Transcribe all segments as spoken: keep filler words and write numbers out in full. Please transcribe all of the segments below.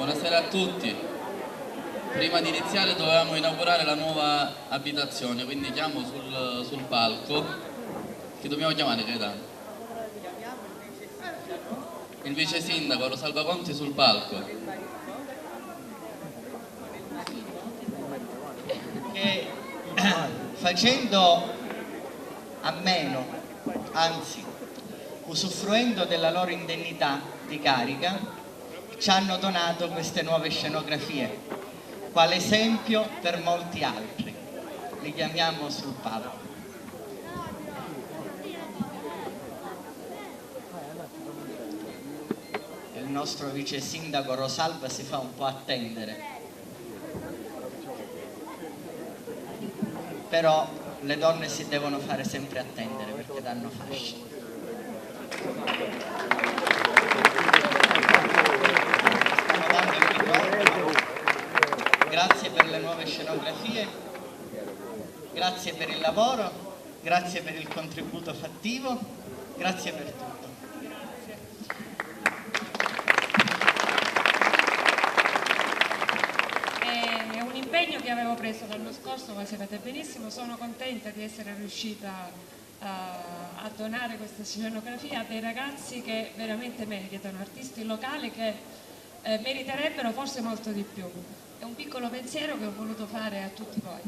Buonasera a tutti. Prima di iniziare dovevamo inaugurare la nuova abitazione, quindi chiamo sul, sul palco. Chi dobbiamo chiamare, Gaetano? Il vice sindaco Rosalba Conti sul palco. Che facendo a meno, anzi, usufruendo della loro indennità di carica, ci hanno donato queste nuove scenografie, quale esempio per molti altri. Li chiamiamo sul palco. Il nostro vice sindaco Rosalba si fa un po' attendere. Però le donne si devono fare sempre attendere perché danno fascino. Grazie per le nuove scenografie, grazie per il lavoro, grazie per il contributo fattivo, grazie per tutto. È un impegno che avevo preso l'anno scorso, come sapete benissimo. Sono contenta di essere riuscita a, a donare questa scenografia a dei ragazzi che veramente meritano, artisti locali che eh, meriterebbero forse molto di più. È un piccolo pensiero che ho voluto fare a tutti voi.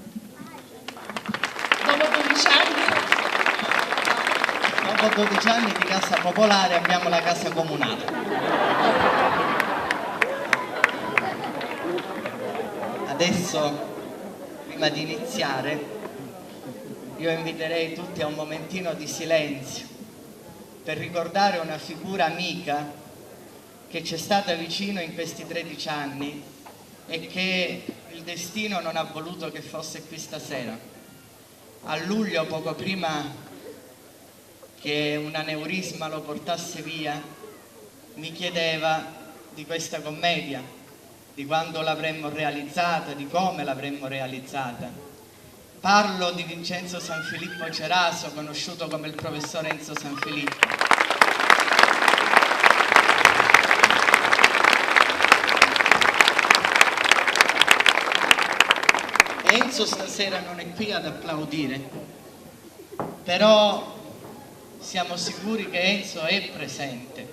Dopo dodici anni. Dopo dodici anni di casa popolare abbiamo la casa comunale. Adesso, prima di iniziare, io inviterei tutti a un momentino di silenzio per ricordare una figura amica che ci è stata vicino in questi tredici anni e che il destino non ha voluto che fosse qui stasera. A luglio, poco prima che un aneurisma lo portasse via, mi chiedeva di questa commedia, di quando l'avremmo realizzata, di come l'avremmo realizzata. Parlo di Vincenzo Sanfilippo Ceraso, conosciuto come il professor Enzo Sanfilippo. Enzo stasera non è qui ad applaudire, però siamo sicuri che Enzo è presente,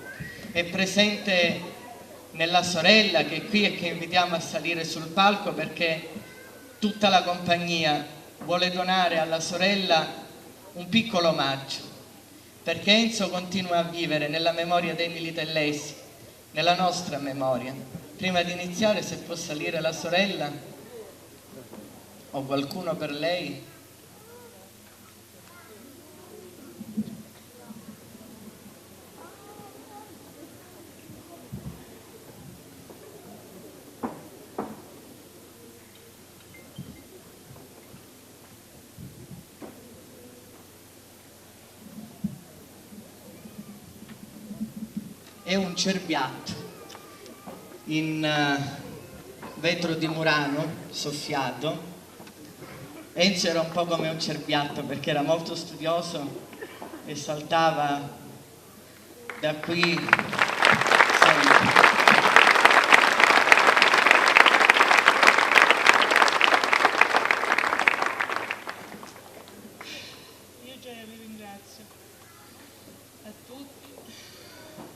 è presente nella sorella che è qui e che invitiamo a salire sul palco perché tutta la compagnia vuole donare alla sorella un piccolo omaggio, perché Enzo continua a vivere nella memoria dei Militellesi, nella nostra memoria. Prima di iniziare, se può salire la sorella o qualcuno per lei. È un cerbiatto in eh, vetro di Murano soffiato. Enzo era un po' come un cerbiatto perché era molto studioso e saltava da qui sempre. Io Gioia vi ringrazio a tutti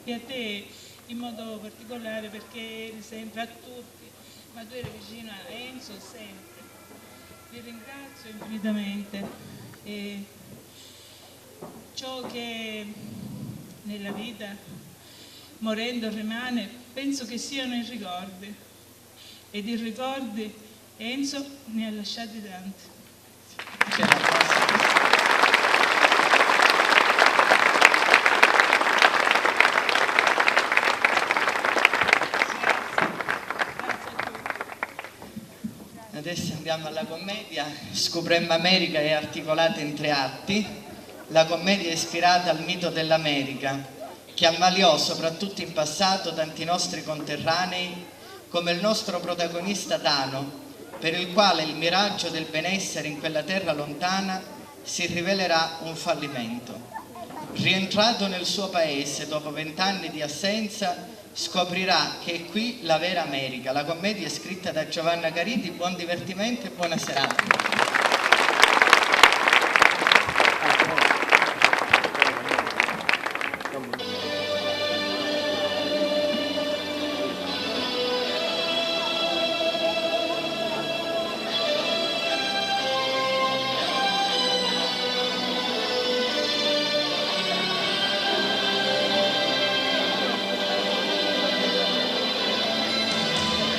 e a te in modo particolare perché eri sempre a tutti, ma tu eri vicino a Enzo sempre. Vi ringrazio infinitamente e ciò che nella vita morendo rimane penso che siano i ricordi. Ed i ricordi Enzo ne ha lasciati tanti. Adesso andiamo alla commedia. Scupremmo America è articolata in tre atti. La commedia è ispirata al mito dell'America, che ammaliò soprattutto in passato tanti nostri conterranei come il nostro protagonista Tano, per il quale il miraggio del benessere in quella terra lontana si rivelerà un fallimento. Rientrato nel suo paese dopo vent'anni di assenza, Scoprirà che è qui la vera America. La commedia è scritta da Giovanna Caridi. Buon divertimento e buona serata.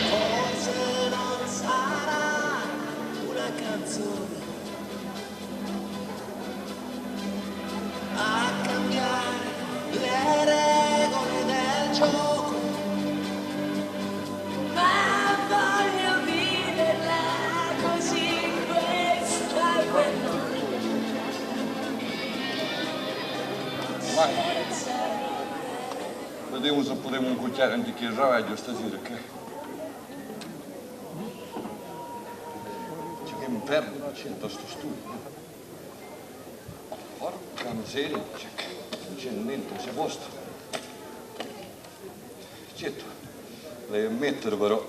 Forse non sarà una canzone a cambiare le regole del gioco. Ma voglio viverla così questa avventura. Vai. Videmu si putemu ncucchiari anticchia di travagghiu stasira, che? Cioè, che infernu chi c'è nta stu studiu? Porca miseria, cioè, non c'è niente, non c'è posto. Certu, l'haiu a ammettiri, però,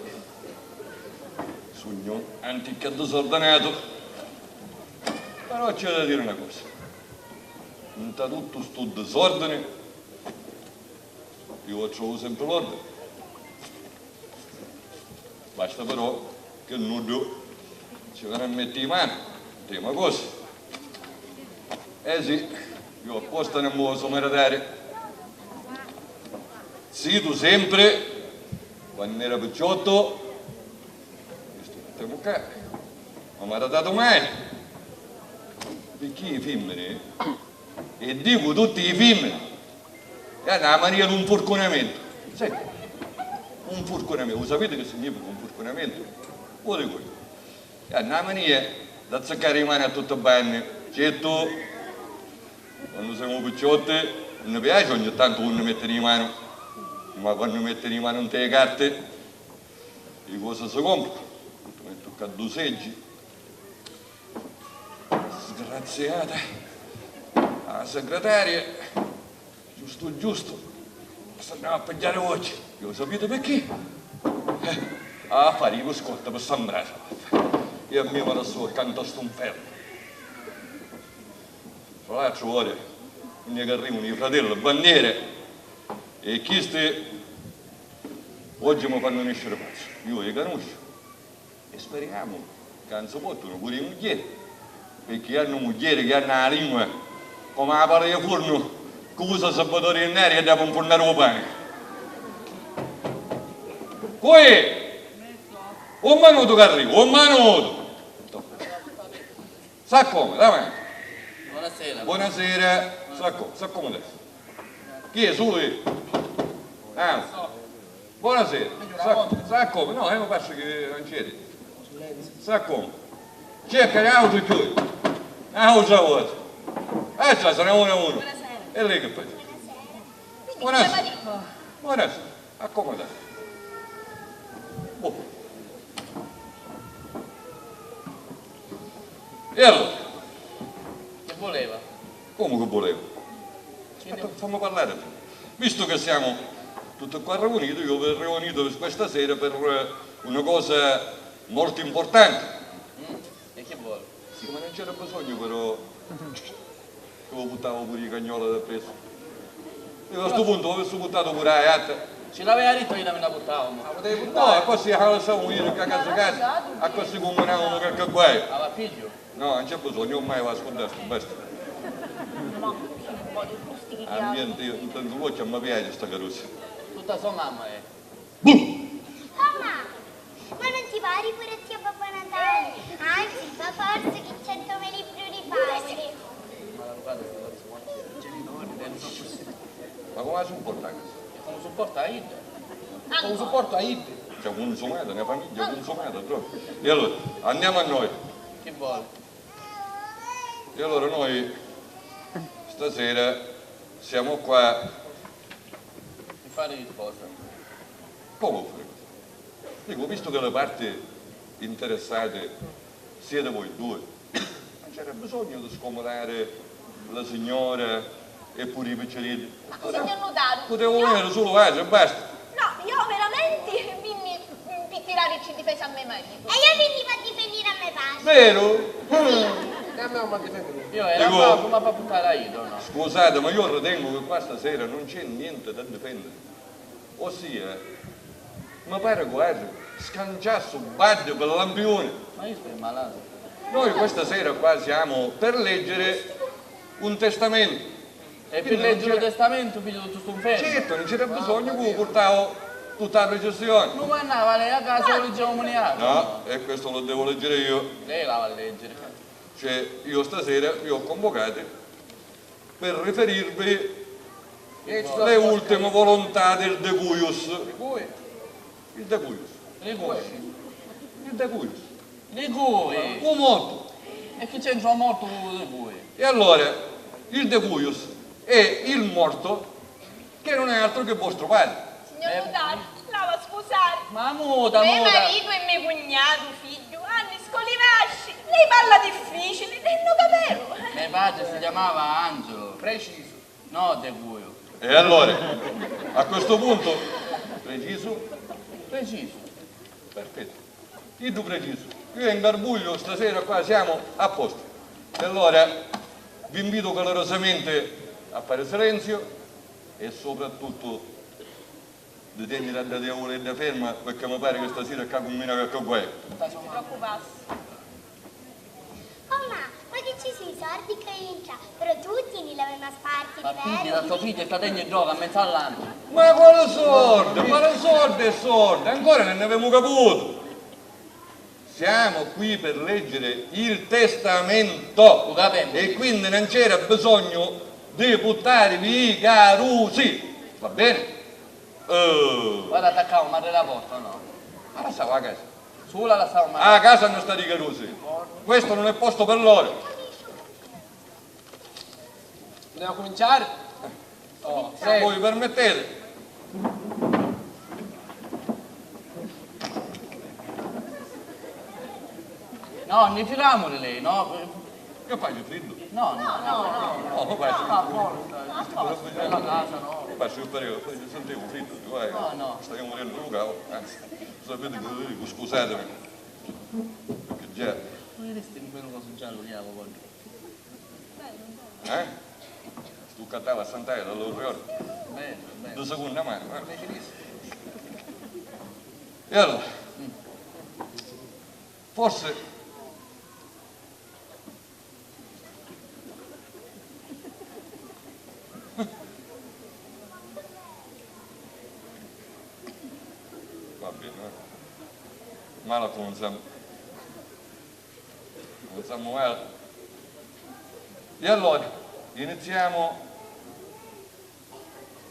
sugnu anticchia disordinatu. Però c'è da diri una cosa. Nta tuttu stu disordini, iu trovu sempri l'ordini. Basta però che nuddu ci veni a metti i manu, prima cosa. Eh sì, iu apposta non mi vosu maritari. Zitu sempri, quannu era picciottu, mi maritatu mai, picchì i fimmini, e dicu tutti i fimmini, e hannu a mania d'un furcunamentu. Sì, un furcunamentu. Lu sapiti chi significa un furcunamentu? Lu dicu iu. E hannu a mania d'azziccari i mani a tutti banni. Certu, quannu semu picciotti, nun ni piaci ogni tantu unni mettiri i manu, ma quannu mettiri i manu nta i carti, i cosi si compra. Mettu ccà du seggi. Sgraziata, a segretaria, giustu giustu, s'annava a pigghiari ochi. Iu sapiti picchì? Eh, a fari i biscotti pi San Brasa. E a mia mi lassò accantu a stu nfernu. Tra l'altru ora, unni c'arrivanu i fratelli bandiera, e chisti oggi mi fannu nisciri pazzu. Iu li canusciu. E speriamu ca 'un si pottunu puru i mugghieri, picchì hannu mugghieri chi hannu a lingua comu a pala di furnu, cu usa sabbatore di neri e dda pi 'nfurnari u pani. Cu è? Un minutu ca arrivu, un minutu! S'accomodi, avanti. Buonasera. Buonasera. S'accomodi, s'accomodi. Chi è, sulu iu? Ah. Buonasera. S'acc-, s'accomodi. No, eh, mi passa chi non c'eri. S'accomodi. Cerca n'autru chiù. N'autra vota. Eh, già, se ne uno a uno. E lei che fa? Buonasera. Buonasera. Accomodati. Boh. E allora? Chi vuleva? Comu chi vuleva? Aspetta, fammi parlare. Visto che siamo tutti qua riuniti, io vi ho riunito questa sera per, eh, una cosa molto importante. Mm, e chi vuole? Sì, ma non c'era bisogno, però. Ci vu puttava puru i cagnola d'appressu. Iu a stu puntu avissi puttatu puru a jatta. Ci l'aveva dittu iu ca mi la puttavamu. No, accussì a lassamu iu ca casa casa, accussì cumbinavamu qualche guaiu. Ava figghiu? No, non c'è bisogno, ormai va scurdatu, basta. Ambiente, io intendu l'occhio, mi piace sta carusa. Tutta so mamma è. Buh! Mamma, ma non ti pari pure a tia Babbo Natale? Anzi, fa forza che centomila libri di fare. Ma comu la supporta? Comu supporta a idda? Comu supporta a idda? Cioè, cunsumata, una famiglia cunsumata proprio. E allora, andiamo a noi. Chi vuole? E allora noi stasera siamo qua. Pi fari cosa? Comu fari cosa? Dico, visto che le parti interessate siete voi due, non c'era bisogno di scomodare la signora e pure i picciriddi. Ma cosa ti hanno dato? Potevo venire solo altri e basta. No, Ci difesi a me maritu. E io venivo a difendere a me padre. Veru? Sì. E a me non mi ha difeso. Io era bravo, ma fa puttana io, no? Scusate, ma io ritengo che qua stasera non c'è niente da difendere. Ossia, mi pare quasi scanciassu baddi per lampioni. Ma io sto malato. Noi questa sera qua siamo per leggere un testamento. E per leggere un testamento, figlio, tutto sto inferno. Certo, non c'era bisogno che lo portavo tutta la processione. Non mandava lei a casa, lo leggevamo noi. No, e questo lo devo leggere io. Lei la va a leggere. Cioè, io stasera vi ho convocati per riferirvi le ultime volontà del Decuius. Il Decuius. Di cui? Il Decuius. Di cui? U mortu. E chi c'entra u mortu cu di cui? E allora, il Decuius è il morto che non è altro che vostro padre. Signor nutari, l'ava scusari. Ma muta, muta. Me maritu e me cugnatu, figghiu, hannu i scoli vasci, lei parla difficili, e non caperu. Me padre si chiamava Angelo. Preciso. No, De Cuio. E allora, a questo punto, preciso? Preciso. Perfetto. Iddu preciso. Io e Ngarbuglio stasera qua siamo a posto. E allora vi invito calorosamente a fare silenzio e soprattutto di tenere a da diavoledda ferma, perché mi pare che stasera qua combina qualche guai. Non ti preoccupassi. Oh, ma, ma chi ci si i sordi che intra? Però tutti ni l'avemu a sparti. Ma quindi la tua figlia sta degna e gioca a mezzo all'anno. Ma quale sordi? Quale sordi e sordi? Ancora non ne avevamo caputo. Siamo qui per leggere il testamento. Lo capimmo. E quindi non c'era bisogno di buttare via i carusi. Va bene? Eh. Guarda, attaccavo, ma la porta, no? Ma la stavo a casa. Sula la stava male. Ah, a casa non sta di carusi. Questo non è posto per loro. Dobbiamo cominciare? Oh, se voi permettete. No, ne filiamo di lei, no? Che fai, friddu? No, no, no, no. No, poi fai. Ah, forza. Bella casa, no? Poi fai, sentivo friddu, ti vai. No, no. Stai morendo, Luca, oh, anzi. Sapete che vi dico, scusatemi. Che già. Poi resti in quello coso giallo che avevo quando. Eh? Stu cattava a Sant'Aia dall'Orrione. Bene, bene. Di seconda mano, eh? Come si dice? E allora? Mm. Forse Va bene, eh. Male cominciamo. Cominciamo male. E allora, iniziamo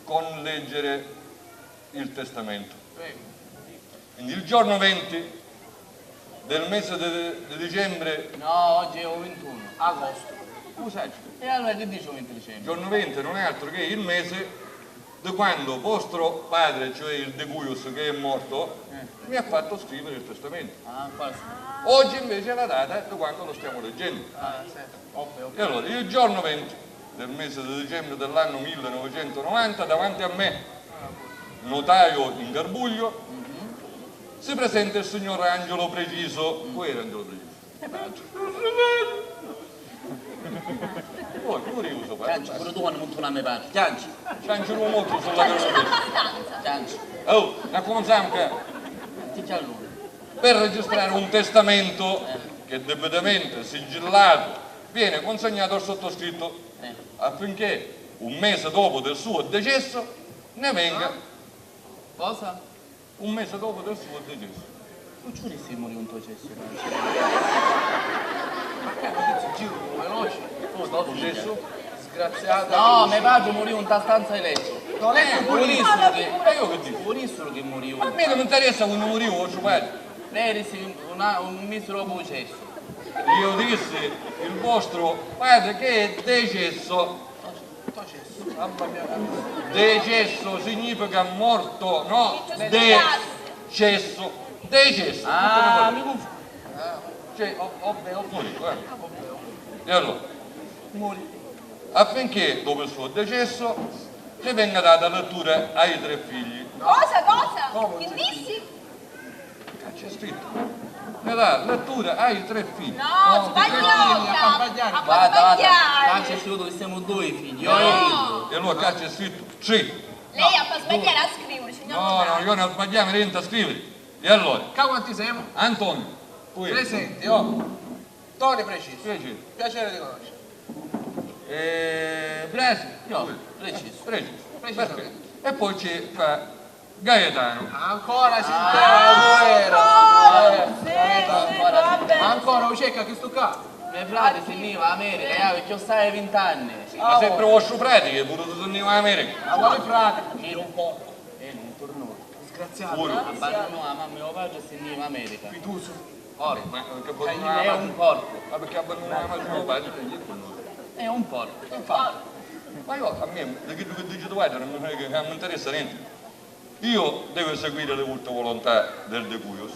con leggere il testamento. Prego. Quindi il giorno venti del mese de, de dicembre. No, oggi è il ventuno agosto. Scusa. E allora che dice il venti dicembre? Giorno venti non è altro che il mese di quando vostro padre, cioè il Decuius che è morto, eh, mi ha fatto scrivere il testamento. Ah, quasi. Oggi invece è la data di quando lo stiamo leggendo. Ah, sì. Ovvio. E allora, il giorno venti del mese di dicembre dell'anno millenovecentonovanta, davanti a me, notaio in garbuglio, si presenta il signor Angelo Preciso. Chi era Angelo Preciso? Poi, curioso, poi. Cianci, pure tu quando montu una me pari. Cianci. Cianci lu mortu sulla. Cianci abbastanza. Cianci. Oh, ne cominciamo che. Ti c'è allora. Per registrare un testamento che è debitamente sigillato viene consegnato al sottoscritto, eh, affinché un mese dopo del suo decesso ne venga. Ah? Cosa? Un mese dopo del suo decesso. Non ci vulissi morì un to cesso. Ma che giro veloce? Oh, dopo cesso? Disgraziato. No, me padre morì in ta stanza di letto. No, letto pulissimo che. Ma io che dico? Pulissimo che morì. Ma a me non mi interessa quando morì vostro padre. Lei disse una, un mese dopo il cesso. Io dissi il vostro padre che è decesso. Decesso significa morto, no? Decesso. Decesso. Ah, mi conf-, cioè, ho, ho, ho morito, eh. E allora? Morì. Affinché dopo il suo decesso ne venga data lettura ai tre figli. Cosa, cosa? Come? Che dissi? C'è scritto: nella lettura ai tre figli. No, sbagliata! Guarda, guarda, qua c'è scritto che siamo due figli, io e Ido. E allora qua c'è scritto tre. Lei ha fatto sbagliare a scrivere, signor notaio. No, no, io non sbagliavo niente a scrivere. E allora? Qua quanti siamo? Antonio, tu. Presente, oh. Toni Preciso. Piacere. Piacere di conoscere. Eh, Brasi? Io, Preciso. Preciso. Preciso. Perfetto. E poi c'è qua Gaetano. Ancora si ah, ancora, ancora, ancora, ancora, u cecca chistu ccà. Me frati si nni va a America, eh, perché io stavo vint'anni. Ma sempre vostro frati che pure tu si nni va a America? Ma quale frati? C'era un porco. E non tornò. Disgraziato. Pure. Abbandonò la mamma e il padre e si nni va a America. Fiduso. Ora, ma che abbandonò la mamma? È un porco. Ma perché abbandonò la mamma e il padre? È un porco. Infatti. Ma io, a me, di chiddu che dici tu, guarda, non mi, non mi interessa niente. Io devo eseguire le vostre volontà del decuius,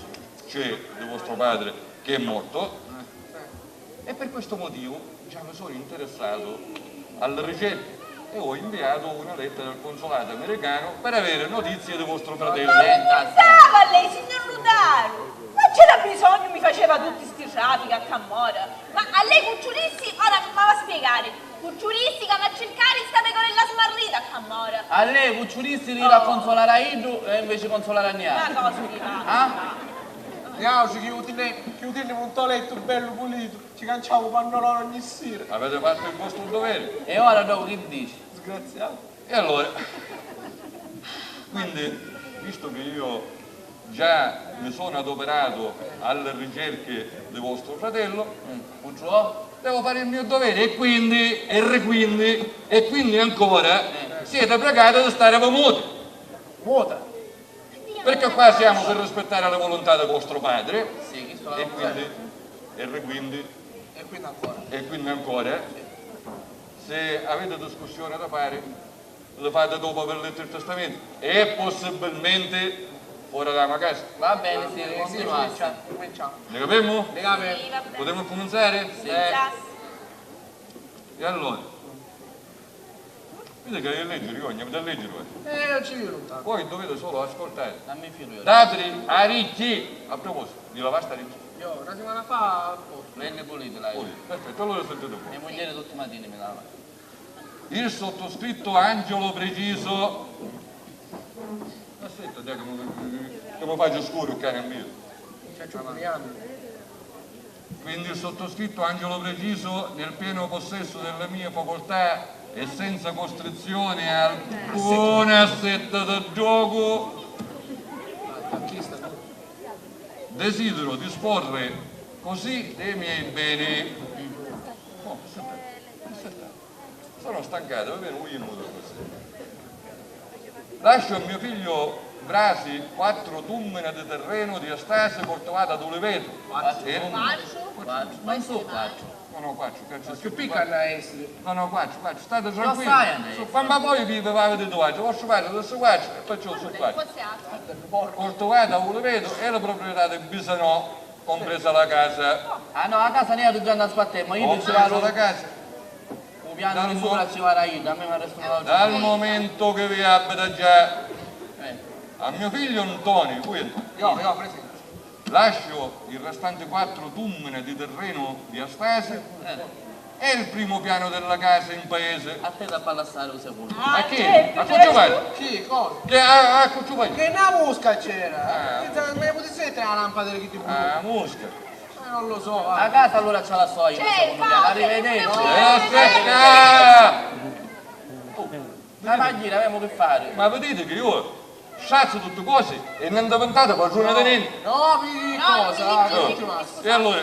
cioè di vostro padre che è morto, e per questo motivo già mi sono interessato alle ricerche e ho inviato una lettera al consolato americano per avere notizie di vostro fratello. Ma pensava a lei, signor notaru! Ma c'era bisogno mi faceva tutti sti traffichi a Cammora? Ma a lei cucciulissi, ora m'ava spiegare. Cucciulissi ca va a circari sta pecorella smarrita a Cammora. A lei cucciulissi di ir a consolari a iddu e invece consolari a niatri. Ma cosa mi fa? Ah? Niautri chi u tene-, chi u tenimu nto lettu bellu pulitu, ci canciamu u pannolone ogni sira. Avete fatto il vostro dovere. E ora dopo chi dici? Disgraziato. E allora, quindi, visto che io già mi sono adoperato alle ricerche di vostro fratello, devo fare il mio dovere e quindi, e requindi, e quindi ancora siete pregati di stare voi muti. Muta. Perché qua siamo per rispettare la volontà di vostro padre. Sì, chi sto e quindi, e requindi, e quindi ancora, e quindi ancora, se avete discussione da fare, le fate dopo aver letto il testamento e possibilmente fuori dalla casa. Va bene, sì, sì, continuate. Cominciamo, cominciamo. Ne capimmo? Ne capimmo. Sì, va bene. Potemo cuminzari? Sì. Eh. E allora? Vidi ca è leggiri, io ogni vita leggiri, eh. Eh, non ci vedo tanto. Voi dovete solo ascoltare. Non mi fido io. Dateli a ricchi. A proposito, vi lavasti a ricchi? Io, una settimana fa, a posto. L'hai puliti, l'hai. Puliti, perfetto, allora sentite un po'. Mia muglieri tutti i matini mi lava. Il sottoscritto Angelo Preciso. Aspetta, dai, che mi, che mi faccio scuro, cane mio. C'è Giuliano. Quindi il sottoscritto Angelo Preciso, nel pieno possesso delle mie facoltà e senza costrizione a alcun assetto di gioco, desidero disporre così dei miei beni. Oh, aspetta, aspetta. Sono stancato, va bene, voglio in modo così. Lascio a mio figlio Brasi quattro tummine di terreno di Astasi coltivata d'ulivetu. Quattru? Eh? Quattru? Quattru. Non so quattru. No, no, quattru, che c'è scritto quattru. Più piccola essere. No, no, quattru, quattru, state tranquilli. Quando voi vi, vi avete due, vostro padre adesso quattru e perciò su quattru. Coltivata d'ulivetu è la proprietà di Bisanò. Compresa la casa. Ah no, la casa noi già la sbattemmo, io ci vado. Compresa la casa. U piano di sopra ci vado io, a me mi resta un altro. Dal momento che vi abita già a mio figlio Ntoni, lui è Ntoni. Io, io, presente. Lascio i restanti quattro tummine di terreno di Astasi. Eh. È il primo piano della casa in paese. A te da palassare u secondo. Ma che? A cu ci vai? Chi? Cosa? Che a, a cu ci vai? Che na musca c'era. Ah. Che te, me putessi mettere la lampada che ti vuoi? Ah, musca. Eh, non lo so, va. La casa allora c'ha la sua, io non so come dire. Arrivederci. Eh, aspetta! Oh, la pagina, avevamo che fare. Ma vedete che io sciazzo tutte cose e non diventate padrone di niente. No, mi cosa? E allora?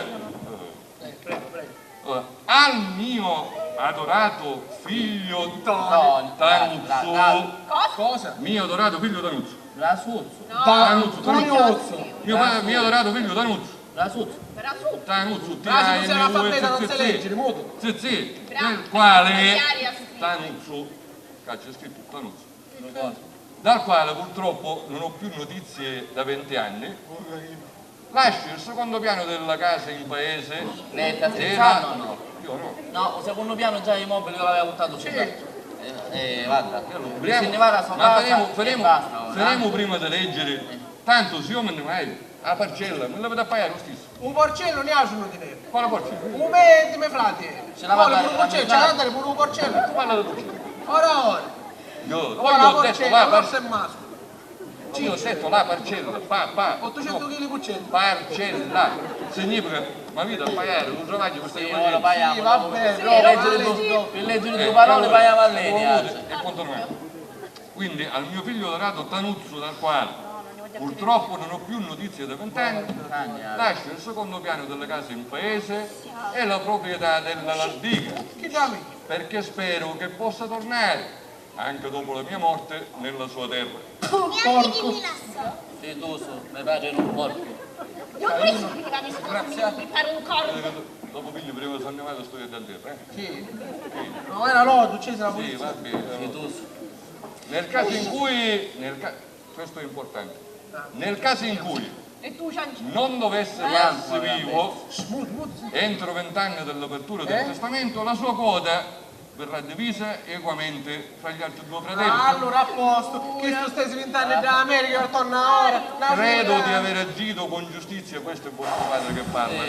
Eh, prego, prego. Eh, al mio adorato figlio Toni. Tanuzzu. Cosa? Mio adorato figlio Tanuzzu. Brasuzzu. Tanuzzu, Tanuzzu. Mio pa-, mio adorato figlio Tanuzzu. Brasuzzu. Tanuzzu, T A N U Z Z. Sì, sì. Del quale Tanuzzu, che c'è scritto Tanuzzu. Dal quale purtroppo non ho più notizie da venti anni. Lascio il secondo piano della casa in paese. Lei sta scherzando o no? Io no. No, il secondo piano già i mobili io l'avevo buttato su. Certo. Eh, eh, guarda, se ne va la sua casa e basta ora. Ma faremo, faremo, faremo prima di leggere. Tanto, signor, me ne vai. A parcella, mi l'aviti a paiari lu stissu. U porcellu niautri nun lu tinemu. Quali porcellu? U me e di me frati. Ci la va a dari puru u porcellu, ci la va a dari puru u porcellu. Tu parla di porcellu. Ora, ora. Io, ora io ho detto, porcellu, va, orsu e masculu. Io ho detto la parcella, pa, pa. Ottucentu chili di porcellu. Parcella. Significa, ma mi da paiari, lu travagghiu, questa. Sì, ora paiamu. Sì, va bene, pi leggiri du, pi leggiri du paroli paiamu a lei. E punto. Quindi al mio figlio dorato Tanuzzu, dal quale purtroppo non ho più notizie da vent'anni, lascio il secondo piano della casa in paese e la proprietà della Lardica, perché spero che possa tornare anche dopo la mia morte nella sua terra. Porco! Sì, tu su, me pare un porco. Non puoi scrivere, mi pare un corno. Dopo quindi prima sono arrivato sto a terra, eh? Sì. Ma era l'odio, c'è la polizia. Sì, va bene. Sì, tu su. Nel caso in cui, nel ca-, questo è importante, nel caso in cui non dovesse trovarsi vivo entro vent'anni dall'apertura del testamento, la sua quota verrà divisa equamente fra gli altri due fratelli. Allora, a posto, chistu stesi vint'anni da America e torna ora. Credo di aver agito con giustizia, questo è vostro padre che parla.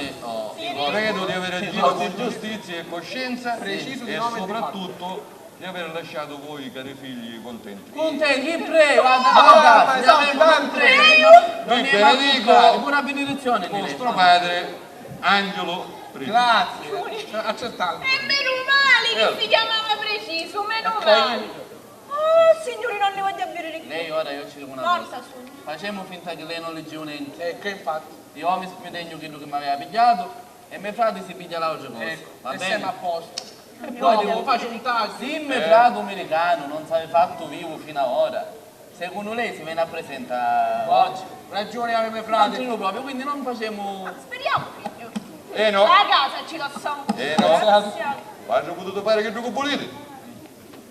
Credo di aver agito con giustizia e coscienza e soprattutto di aver lasciato voi cari figli contenti. Contenti, prego, guarda, guarda, vi benedico, pure la benedizione. Vostro padre Angelo Preciso. Grazie, accettando. E meno male che si chiamava Preciso, meno male. Oh, signori, non ne voglio avere. Lei ora io ci dico una cosa. Facemu finta che lei non leggi niente. Ecco, infatti. Io mi, mi tegnu chiddu che mi aveva pigliato. E me frati si pigghia l'àutri cosi. Ecco, va bene? E semu a postu. E poi dicu, facciu un tagghiu. Si me fratu miricanu non s'havi fattu vivu finu a ora, secunnu lei si veni a presenta oggi? Ragiuni havi me frati. Non ci lu propriu, quindi non facemu. Speriamo, figlio. Eh no. La casa ci lasciamo. Eh no. Grazie. Avrei potuto fare chiddu che volete,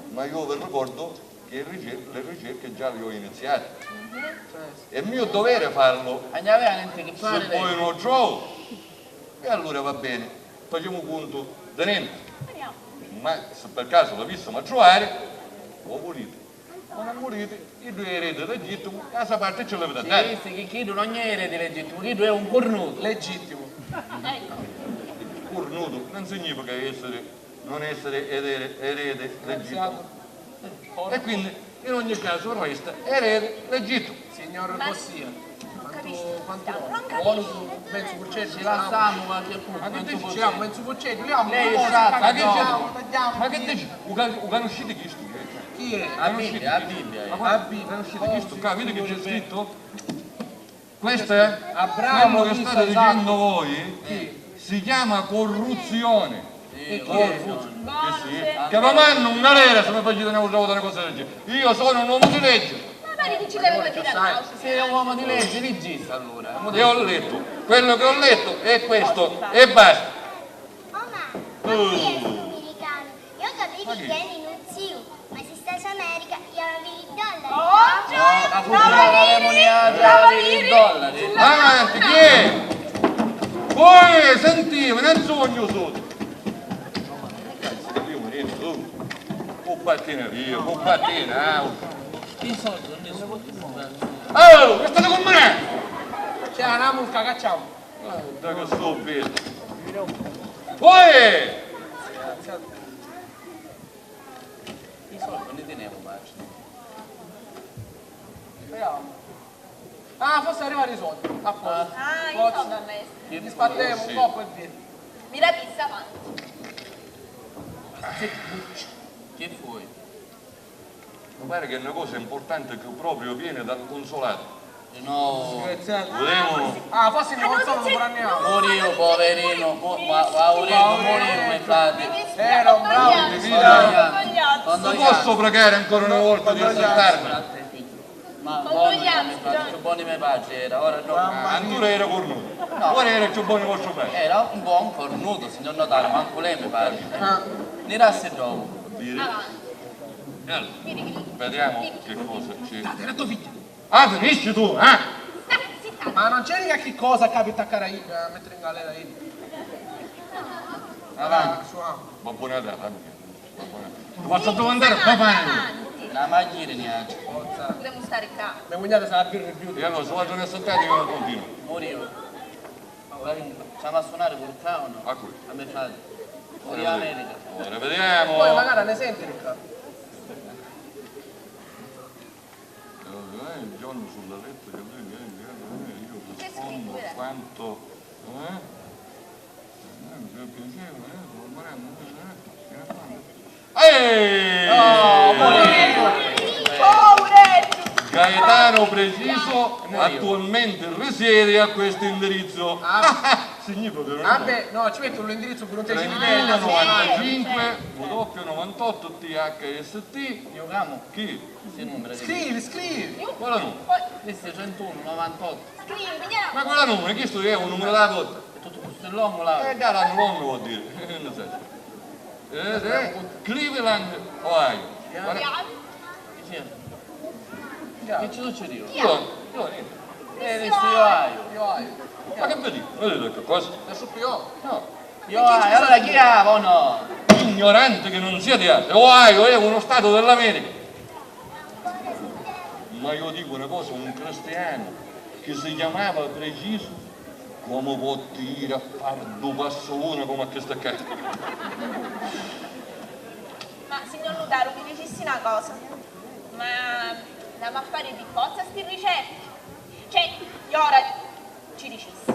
ma io vi ricordo che le ricer-, le ricerche già le ho iniziate. È mio dovere farlo. Se poi non lo trovo, e allora va bene, facciamo conto di niente. Ma se per caso l'avessimo a trovare, o volete o non volete, i due eredi legittimi, a sta parte ce l'avete a dare. Sì, sì, chi chiddu non è erede legittimu, chiddu è un curnutu. Legittimu. Curnutu non significa essere, non essere erede, erede legittimu. E quindi in ogni caso resta erede legittimu. Signor Bossia, quantu, quantu vuole? Mezzu purceddu? Ci lassamu qualche puntu. Ma che dici? Ci diamo mezzu purceddu, liamo. Lei è sciatto. Ma che dici? Ma che dici? U ca-, u canusciti chistu? Chi è? A Bibbia, a Bibbia. Ma guarda, u canusciti chistu? Ccà, vedi che c'è scritto? Questo è quello che state dicendo voi, si chiama corruzione. Corruzione. Eh sì. Che vi mannu in galera se mi facite un'autra vota una cosa del genere. Io sono un uomo di legge. Ma pare che ci deve dire a l'autra. Sei un uomo di legge, leggista allora. E ho letto, quello che ho letto è questo e basta. Oh, ma, ma chi è stu miricanu? Io capivi chi è Ninuzziu, ma si stai in America, io avevi i dollari. Oh, già, no, a cultura non avevamo niente, avevi i dollari. Avanti, chi è? Voi sentite, non sogno sotto. Cazzo, io mi rendo, oh. Cu pattina via, cu pattina, ah. Chi soldi non ne sono? Oh, che state con me? C'è una mucca, cacciamo. Guarda che sto bello. Uè! I soldi non li tenevo, maestro. Speriamo. Ah, forse arrivano i soldi. A posto. Ah, i soldi a me. Li spartemo un colpo e via. Mi la pizza avanti. Che vuoi? Mi pare che è una cosa importante che proprio viene dal consolato. Di nuovo. Disgraziato. Volevano. Ah, forse mi consolo pure a noi. Muriu, poverinu, mu-, ma, ma muriu, muriu, me frati. Era un bravo. Quando io, quando io. Posso pregare ancora una volta di ascoltarmi? Ma buoni me frati, più buoni me patri era, ora no. Antura era cornuto. No. Ora era più buono vostro fratello. Era un buon cornuto, signor notaio, manco lei mi pare. Ah. Ni rassi dopo. Viri? E allora, vediamo che cosa c'è. Date la tua figlia. Ah, finisci tu, eh? Ma non c'è mica chi cosa capita a Caraibi a mettere in galera io. Avanti. Babbo Natale, fammi. Ti faccio domandare, papà. Na magghieri niatri. Putemu stari ccà. Me cugnata s'ha a birri più. E allora, se vuatri mi assattati, io non continuo. Pure io. Ci hamu a sunari puru ccà o no? A cui? A me frati. Ora vediamo. Ora vediamo. Poi magari ne senti ccà. Eh, il giorno sulla retta che lui viene, viene, io rispondo quanto, eh? Eh, mi fa piacere, eh, sto morendo, eh, eh, quanto. Ehi! Oh, poverettu! Poverettu! Gaetano Preciso attualmente risiede a questo indirizzo. Ah. Significa che non è... Vabbè, no, ci metto l'indirizzo pure un... trentuno novantacinque W novantotto T H S T. Io chiamo. Chi? Sti numeri. Scrivi, scrivi. Quale numero? Questo è trentuno novantotto. Scrivi, vediamo. Ma quale numero? Questo è un numero della volta. È tutto questo è lungo, là. Eh, già l'hanno lungo, vuol dire. Eh, eh, Cleveland, Ohio. Guarda. Chi c'è? Chi ci succediu? Io, io niente. Eh, vistu, io Ohio. Io Ohio. Ma che vedi? Vedete che cosa? È su più. No. Io Ohio, allora chi ha o no? Ignorante che non siete altro. Ohio è uno stato dell'America. Ma io dico una cosa, un cristiano che si chiamava Preciso, come può dire a fare due passo uno come a questa qua? Ma, signor nutaru, vi dicissi na cosa, ma l'hamu a fari pi forza sti ricerchi? Cioè, io ora ci dicissi,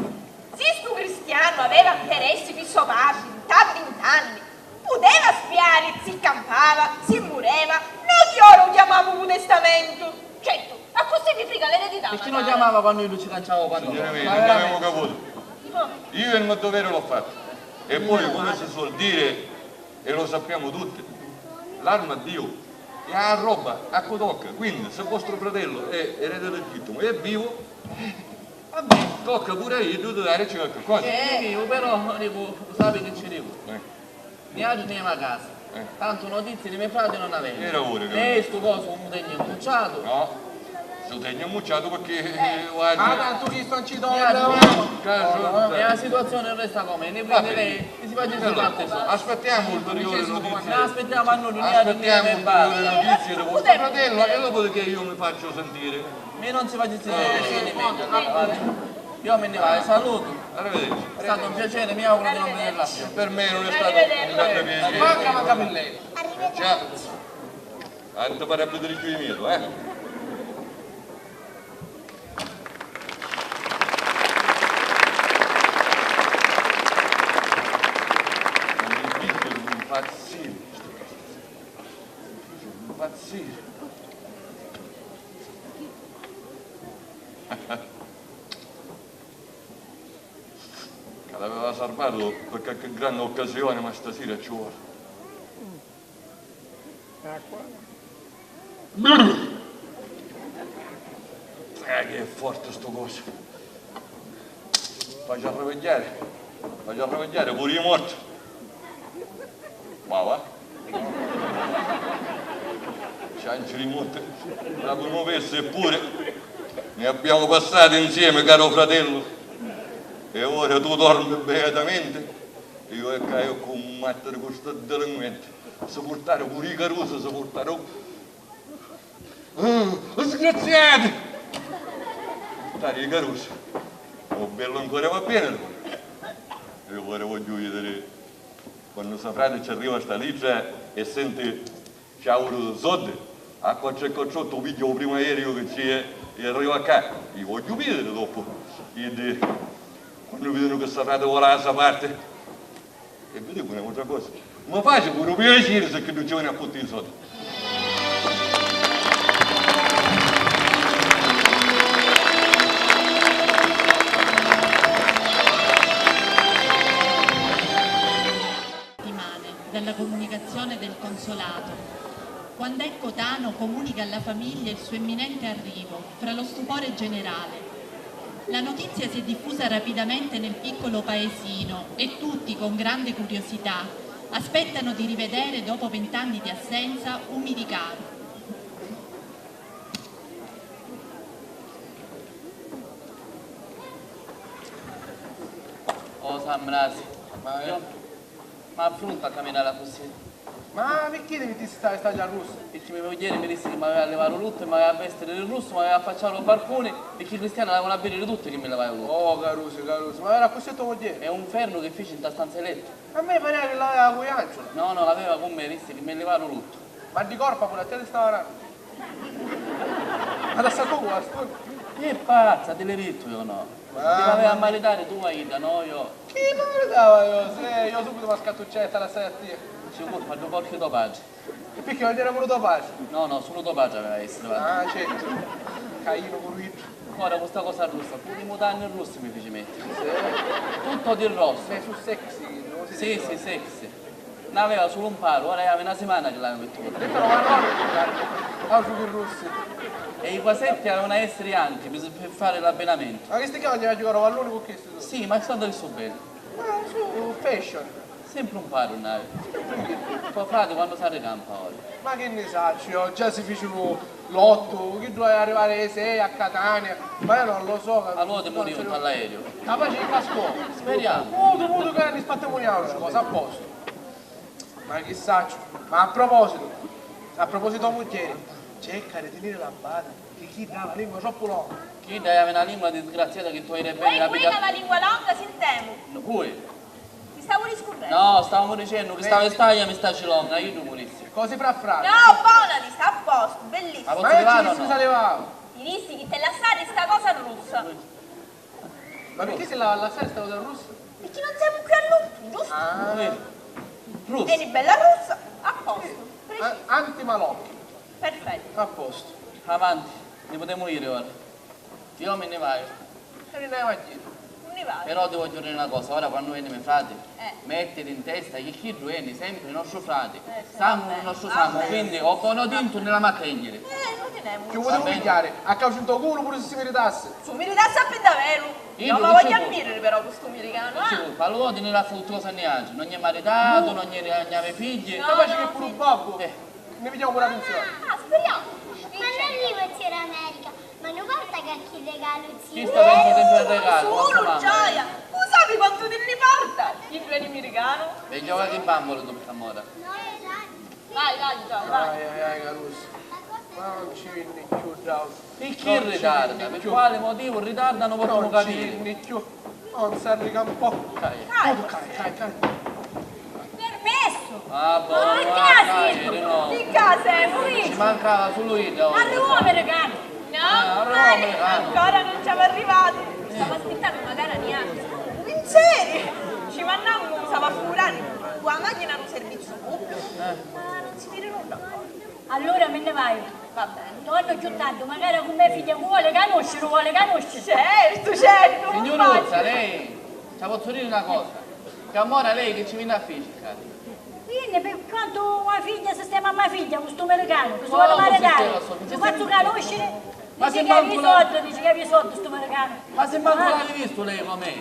si stu cristianu aveva nteressi pi so patri nta vint'anni, puteva spiari si campava, si mureva, no chi ora u chiamamu cu testamentu. Certu, accussì vi frica l'eredità. E chi lo chiamava quannu iddu ci canciava quannu... Signora mia, non avemu caputu. Io il mio dovere l'ho fatto. E poi, come si suol dire, e lo sappiamo tutti, l'arma a Dio e a roba a cu tocca. Quindi, se vostro fratello è erede legittimu e è vivo, vabbè, tocca pure a iddu di darici qualche cosa. È vivu, però, dicu, u sapi chi ci dicu? Eh. Niatri nni emu a casa. Eh. Tantu notizii di me frati non avemu. Era ora che... Eh, stu cosu u tegnu ammucciatu. No, u tegnu ammucciatu perché, eh, u... Ah, tantu chistu non ci torna. È la situazione resta com'è, quindi lei si faccia... Aspettiamo ulteriori notizie. No, aspettiamo a noi, aspettiamo ulteriori notizie di vostro fratello e dopodiché io mi faccio sentire. Mi non si faccia sentire. Io mi ne vado, saluto. Arrivederci. È stato un piacere, mi auguro di non vederla più. Per me non è stato un grande piacere. Manca, manca per lei. Ciao. Tanto per abitare più di meno, eh? Non mi dico di impazzire. Impazzire. Ca l'aveva sarvatu per qualche grande occasione, ma stasera ci vuole. Acqua. Brrr! Eh, che è forte sto coso. Faci arravegghiari, faci arravegghiari pure i morti. Ma va. Cianci di morti. La prima vez eppure ne abbiamo passati insieme, caro fratello. E ora tu dormi beatamente. Io e Caio commattere con sto delinquente. Si purtare pure i carusi, si purtare. Ah, sgraziati! Purtare i carusi. O bello ancora va bene, allora. Io ora voglio vedere quando sto frate ci arriva sta lettera e sente ci ha avuto soldi, a quattro e quattr'otto piglia il primo aereo che c'è e arriva qua. Io voglio vedere dopo. Quindi, quando vedono che sto frate vola da sta parte, e vi dico un'altra cosa, mi face pure piacere se che non ci vene a fottere i soldi. Settimane dalla comunicazione del consolato, quand'ecco Tano comunica alla famiglia il suo imminente arrivo, fra lo stupore generale. La notizia si è diffusa rapidamente nel piccolo paesino e tutti, con grande curiosità, aspettano di rivedere, dopo vent'anni di assenza, un militare. Oh, San Brasi, ma, ma affronta a camminare così. Ma picchì ti vittisti sta vestaggia russa? Picchì me mugghieri mi dissi chi m'aveva a livari u luttu e m'aveva a vestiri di russu, m'aveva a affacciari ô barcuni, picchì i cristiani l'avevanu a vidiri tutti chi mi livai u luttu. Oh, carusi, carusi, ma era accussì to mugghieri? È un fernu chi fici nta stanza di lettu. A me mi parea chi l'aveva cu Janciula. No, no, l'aveva cu me, dissi chi mi livari u luttu. Ma di corpa puru a tia ti stava dannu. Ma lascia tu, Astur. Chi pazza, ti l'hai dittu io no? Ti l'aveva a maritari tu a idda, no io. Chi maritava io? Se io subito mi scattucciai e ti lassai a tia. Sicuru, fa ddu porcu to patri. E picchì non c'era puru to patri? No, no, sulu to patri aveva a essiri, va. Ah, certu. Cainu puru iddu. Ora cu sta cosa russa, puru i mutanni russi mi fici mettiri. Sì. Tutto di rosso. Beh, su sexy, non si dice. Sì, sì, sexy. N'aveva sulu un paru, ora è na simana chi l'havi mittutu. Detto no, ma no, altru chi russi. E i quasetti avevano a essiri anchi, pi, pi fari l'abbinamentu. Ma chisti qua andava a giocare a pallone con chisti? Sì, ma stanno di stu bene. Ma su fashion. Sempri un paru n'havi. To frati quannu s'arricampa ora? Ma chi nni sacciu io, già si fici lu, l'ottu, chiddu havi arrivari ai sei a Catania, ma io non lo so. Allora ti muriu nta l'aereo. Capaci chi cascò. Speriamo. Mutu, mutu, che ni spattemu niauci, cosa a posto. Ma chi sacciu. Ma a propositu, a propositu o mugghieri, cerca di teniri la bada, chi chidda havi a lingua troppu longa. Chidda havi na lingua disgraziata chi tu viri beni la piglia. Uè, uè, havi a lingua longa, sintemu. Cui? Ti stavu riscurrennu. No, stavamu dicennu chi sta vestaglia mi staci longa, iddu mi dissi. Cosi fra frati. No, bona, ti sta a postu, bellissima. Ma chi dissi chi si livava? Ti dissi chi ti lassari sta cosa russa. Ma picchì si la lassari sta cosa russa? Picchì non semu più a luttu, giustu? Ah. Russa. Eri bella russa, a postu. Preciso. Antimalocchi. Perfetto. A postu. Avanti, ni putemu iri ora. Io mi nni vaiu. E mi nni vaiu a jiri. Unni vai? Però ti vogghiu diri na cosa, ora quannu veni me frati, mettiti in testa chi chiddu veni sempri nostru frati. Samu un nostru samu, quindi o bonu o tintu nni l'hamu a teniri. Eh, lu tinemu. Ci u putemu pigghiari a cauci nto culu puru si si miritassi. Su miritassi a piddaveru. Io ma vogghiu a miriri però cu stu miricanu, ah! Fallu voti, nni lassa tutti cosa a niatri, non è maritatu, non è, non havi figli. Capaci che puru babbu. Nni pigghiamu puru a pinsioni. Ah, speriamo. Ma non arriva c'era America, ma non porta qualche regalo. Chi sta pensa sempri al regalu? Sulu gioia! U sapi quantu ti nni porta? Chiddu è miricanu. E gioca chi bambulu tu, amore. No, è Vai, vai, Gianni, vai. Ai, ai, ai, carusi. Ma non ci vinni cchiù, Gianni. Picchì ritarda? Pi quali motivu ritarda? Non potemu capiri. Non ci vinni cchiù. Non s'arrica un po'. Cai. Cai, cai, cai. Permesso? Ah, boh, ah, cai, no. Di casa è, ci mancava sulu idda. Arrivò americano. No, ah, arrivò americano. Ancora non siamo arrivati. Stavo aspettando una gara di altro. Minseri! Ci mannamu, stava a furari cu la machina a un servizio pubblico. Ma non si vede nulla. Allura mi nni vaiu. Va bene. Tornu cchiù tardi, magari cu me figghia, cu voli canusciri, u voli canusciri? Certu, certu. Signuruzza, lei ci la pozzu diri na cosa? Ca amora lei chi ci vinni a fici ccà? Vinni pi quantu a figghia sistema a ma figghia cu stu miricanu, cu stu voli maritari, lu fazzu canusciri, dici chi havi i soddi, dici chi havi i soddi stu miricanu. Ma si mancu l'havi vistu lei com'è?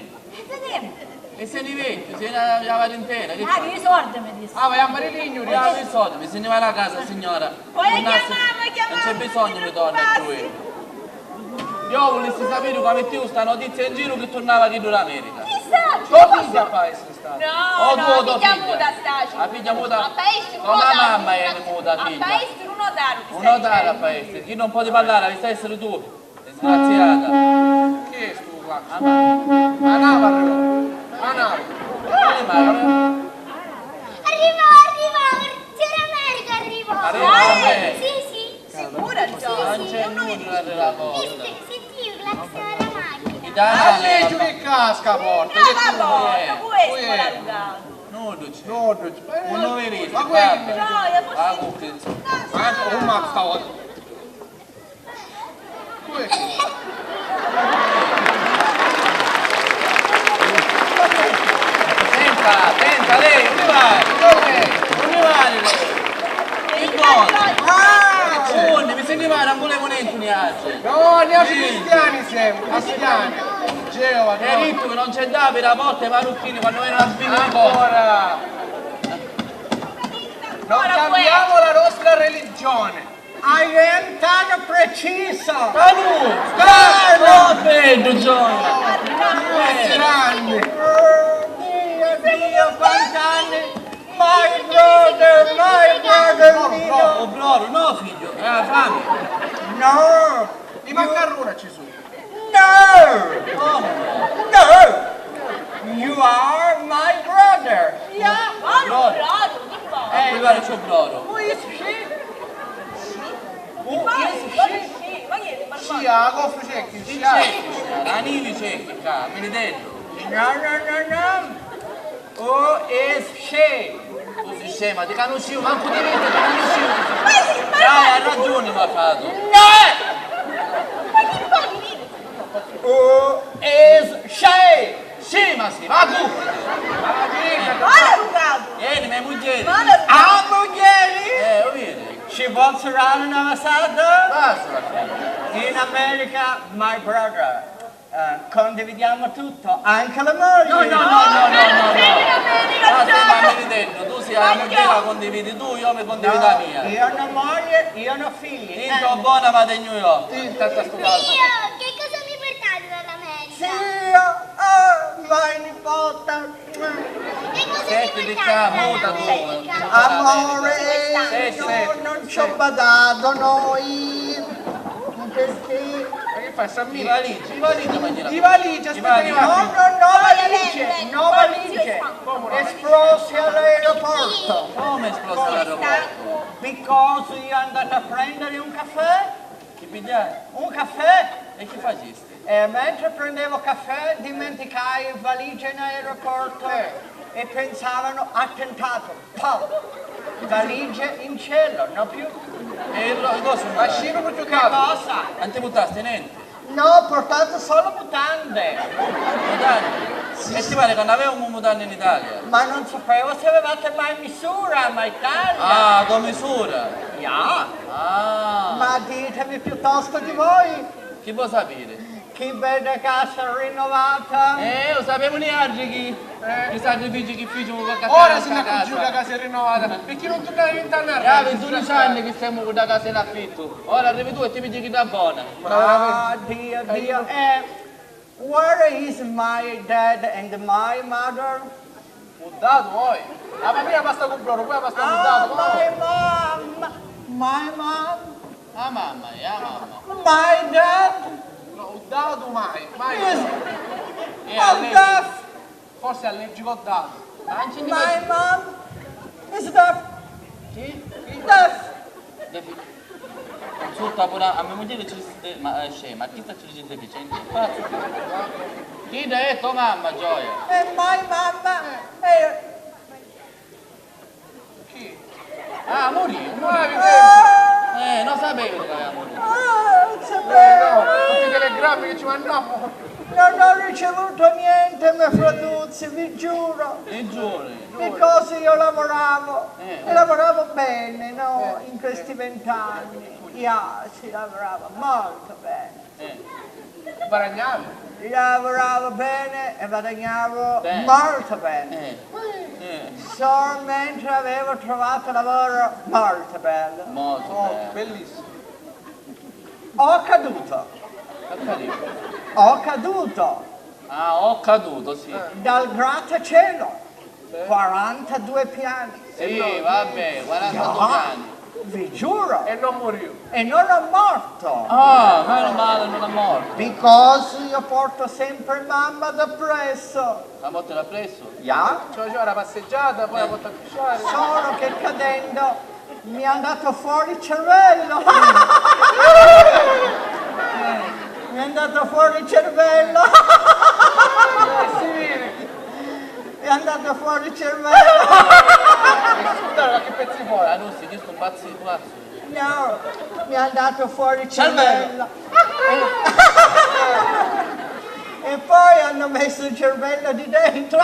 E si ni vecchiu, si ni la, la varintena, chi c'è? Havi i sordi, mi dissi. Ah, vai a fari lignu, havi i sordi, mi si ni va la casa, signora. Poi chiamami, chiamami. Non c'è bisogno mi torna giù. Io vulissi sapere come mettiu sta notizia in giro che tornava chiddu d'America. Chissà! Tua figghia fa essere stata. No, no, figghia muta staci. La figghia muta? A paese. Come la mamma è muta, figlia? A paese un notaru. Un notaru a paese. Chi non può parlare, avessi essere tu. Disgraziata. Chi è stu qua? Anava, arrivò. Anava. Arrivò, arrivò, c'era America, arrivò. Arrivò, eh. Sì, sì. Sicura, Giorgio? Non c'è nulla della porta. Senti, senti, il clacson della macchina. All'eggio che casca a porta. No, ma porta, questo è l'arugano. No, non c'è. No, non c'è. Ma quello. Gioia, forse. Ah, come sta? Senta, senta, lei, unni vai? Unni vai lei? Che cosa? Ah! Unni? Mi si nni vai, non vulemu nenti niatri. No, niatri cristiani semu, cristiani. Geova, hai dittu chi non c'è da apiri la porta ai marocchini quannu venenu a sbirri le cose. Ancora! Non cambiamo la nostra religione. Hai entrata precisa! Canu! Canu! Oh, beddu, Giorgio! Grandi! Dio, Dio, quant'anni! My brother, my La fami? No! Li maccarruna ci su. No! Comu no? No! You are my brother! Yeah! Brother. Brother, chi fa? Eh, arrivare ciò brother. Who is she? Who is she? Sci, a coffi secchi, sci. Chi secchi, sci? La nivi secchi, ca, mi li tennu. No, no, no, no. Who is she? Tu si scema, ti canusciu, mancu ti vidi, ti canusciu. Dai, ha ragiuni, ma fratu. No! Who is she? Scema si, va tu! Ora ruggatu! Vieni, me mugghieri! A mugghieri? Eh, lo vedi? Ci pozzu dare una vasata? Basta, va bene. In America, my brother. Eh, condividiamo tutto, anche la moglie. No, no, no, no, no, no, no. Ah, sì, ma mi ritengo, tu sì, la moglie la condividi tu, io mi condivido la mia. Io una moglie, io una figlia. Tinto buona ma tegnu io. Tinto sta stu caso. Zio, che cosa mi portate dall'America? Zio, oh, vai nipote. Che cosa mi portate? Senti, di qua, muta tu. Amore, no, non ci ho badato noi. Perché? Ma che fai, Sammy? I valigia, i valigia mangiare. I valigia, aspetta, i valigia. No, no, no valigie, no valigie. Esplosi all'aeroporto. Come esplosi all'aeroporto? Because io andate a prendere un caffè. Chi pigliai? Un caffè. E chi facisti? E mentre prendevo caffè, dimenticai valigie in aeroporto e pensavano attentato. Pam! Valigie in cielo, no più. E lo, cosa? Vascino più. Che cosa? Non ti buttasti niente? No, ho portato solo mutande. Mutande? Sì. E ti pare che non avevamo mutande in Italia? Ma non sapevo se avevate mai misura, ma Italia. Ah, tua misura? Yeah. Ah. Ma ditemi piuttosto di voi. Chi vuoi sapere? Chi bella casa rinnovata! Eh, lo sapevamo niatri chi, eh, i sacrifici chi ficimu per accattari. Ora si n'accorgiu ca la casa è rinnovata, perché non tornare in tanna. Già vintunu anni che stiamo con la casa in affitto. Ora arrivi tu e ti pigli chi da buona. Ah, Dio, Dio. Eh, where is my dad and my mother? Muddatu, oi! La famiglia pasta cu broru, poi la pasta muddatu, ma my mom! My mom! La mamma, la mamma. My dad! No, muddatu mai, mai. Is, eh, allergico. Deaf! Forse è allergico al dado. Ma non c'è. My mom is deaf! Chi? Chi? Deaf! Defi-, insulta pure a, a mia moglie ci dice, ma, eh, scema, a chi sta ci dice deficiente? Pazzo. Chi l'ha detto mamma, gioia? E mai mamma. Eh. Chi? Ah, morì, morì. Eh, non sapevo che aveva morito. Ah, non sapevo. Eh, no, tutti i telegrammi che ci mandammo. Non ho ricevuto niente, me fratuzzi, vi giuro. Vi giuri? Because io lavoravo, eh, e lavoravo bene, no? Eh, in questi vent'anni. Io si lavorava molto bene. Eh. Guadagnavi? Lavoravo bene e guadagnavo molto bene. Eh. Eh. Solo mentre avevo trovato lavoro molto bello. Molto bello. Oh, bellissimo. Ho caduto. Ho capito. Ho caduto. Ah, ho caduto, sì. Dal grattacielo. Sì. Quarantadue piani. Sì, vabbè, quarantadue piani. Vi giuro. E non morì. E non ho morto. Ah, meno male, non è morto. Because io porto sempre mamma d'appresso. La porti d'appresso? Yeah. Cioè, c'è una passeggiata, poi la porto a pisciare. Solo che cadendo mi è andato fuori il cervello. Mi è andato fuori il cervello. Eh, si vede. È andato fuori il cervello. Dai, ma che pezzi fuori? Ah, non si, questo è un pazzo di pazzo. No, mi è andato fuori il cervello. Cervello. E poi hanno messo il cervello di dentro. E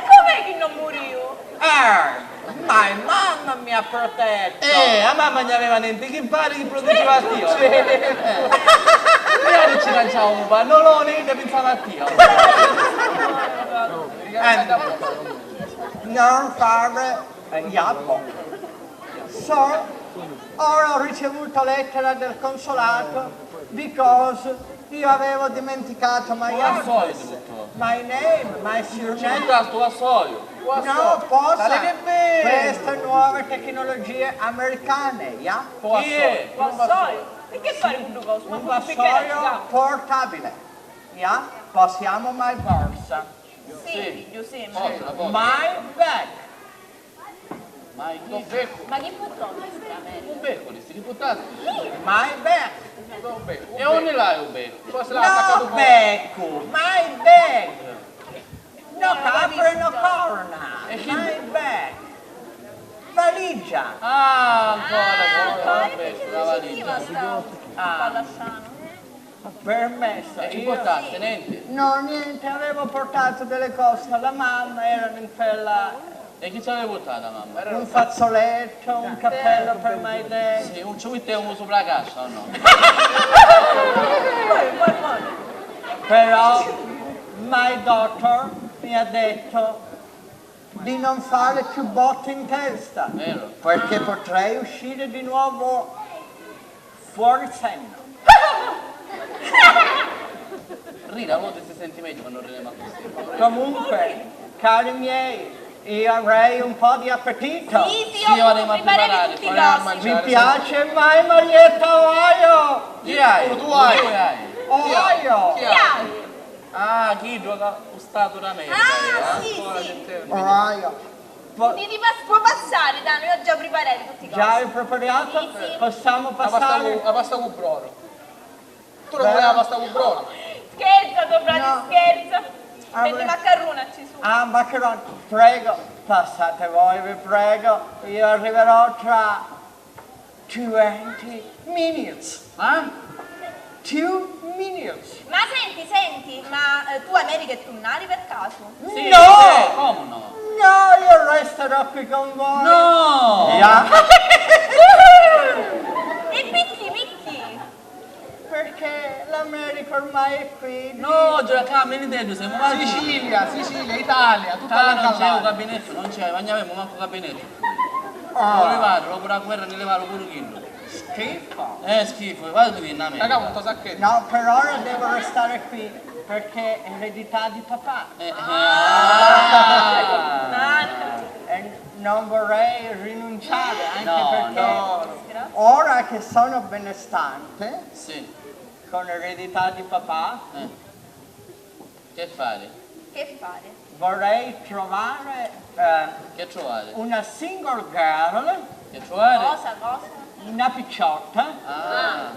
com'è che non muriu? Eh, ma mamma mi ha protetto! Eh, la mamma non aveva niente, chi pare che produceva a Dio? Sì. Eh. E allora ci lanciavamo un pannolone e pensava a Dio. Eh, non fare, eh, iappo. So, ora ho ricevuto lettera del consolato because Io avevo dimenticato my address, my name, my surname. Ci buttastu vassoiu? No, posa. Queste nuove tecnologie americane, yeah? Vassoiu. E che fai cu stu cosu? Un vassoio portabile, yeah? Possiamo mai borsa. Sì, Giuseppe. My bag. Ma chi? Ma chi purtò? Un beccu, dici, chi purtasti? My bag. E unni l'hai u beccu? No beccu, my bag. No capre, no corna. E chi? My bag. Valigia. Ah, ancora, ancora, vabbè, la valigia. Ah. Permesso. E chi portasti? Nenti? No, niente, avevo portato delle cose alla mamma, erano in quella... E chi ci avevi portato a mamma? Un fazzoletto, un cappello per my dad. Sì, un ci mettevamo sopra la cassa, o no? Però my doctor mi ha detto di non fare più botte in testa, perché potrei uscire di nuovo fuori senno. Rina, a volte si senti meglio quando ridemu accussì. Comunque, cari miei, io avrei un po' di appetito. Sì, sì, io devo preparare tutti i cosi. Mi piace mai maglietta Ohio. Chi hai? Tu hai? Ohio. Chi hai? Ah, chi gioca u Statu d'America. Ah, sì, sì. Ohio. Può passare, dai, noi già preparare tutti i cosi. Già hai preparato? Sì, sì. Possiamo passare? La pasta cu brodo. Tu non vuoi la pasta cu brodo? Scherza, tuo frate, scherza. Vende maccarruna, ci su. Ah, maccarrona, prego, passate voi, vi prego, io arriverò tra twenty minutes. Eh? Two minutes. Ma senti, senti, ma eh, tu America e tu nari per caso? Sì, no! Eh, come no? No, io resterò qui con voi. No! Yeah. E picchì, picchì? Perché l'America ormai è qui. No, già cammini dentro, siamo quasi. Sicilia, Sicilia, Italia, tutta la non c'è un gabinetto, non c'è, ma non avevamo manco un gabinetto. Ah. Lo levaru, dopo la guerra ne levaru pure chillo. Schifo. Eh, schifo, guarda tu vieni a me. Raga, un sacchetti. No, per ora devo restare qui perché è eredità di papà. Eh, ah. E non vorrei rinunciare, anche perché ora che sono benestante, sì, con l'eredità di papà, eh. Che fare? Che fare? Vorrei trovare eh, che trovare? Una single girl. Che trovare? Cosa, cosa? Una picciotta. Ah.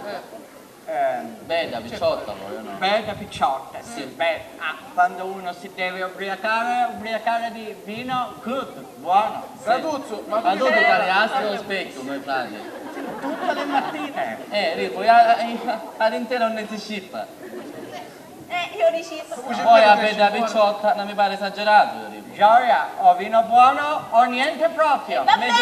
Eh, bella picciotta, voglio no? Bella picciotta, sì, beh, ah, quando uno si deve ubriacare, ubriacare di vino, good, buono. Sì. Raduzzu, ma tu ti tagliasti lo specchio, mio frate? Tutte le mattine. Eh, dico, all'intero non si scippa. Eh, io dici... Poi a bedda picciotta non mi pare esagerato, io dico. Gioia, o vino buono o niente proprio. Va bene,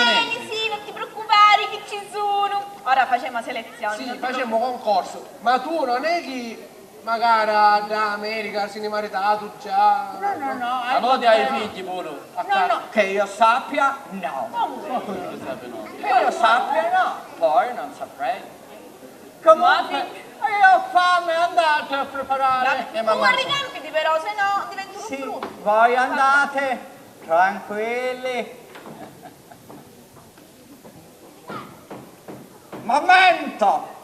sì, non ti preoccupare che ci sono. Ora facciamo selezione. Sì, facciamo concorso. Ma tu non è che magari da America si ne maritatu già? No, no, no. Allora ti hai figli pure? No, no, che io sappia, no. Come? Che io sappia, no. Poi non saprei. Comunque, io ho fame, andate a preparare. Eh, ma tu arricantiti però, se no diventi un... Sì, voi andate, tranquilli. Momento!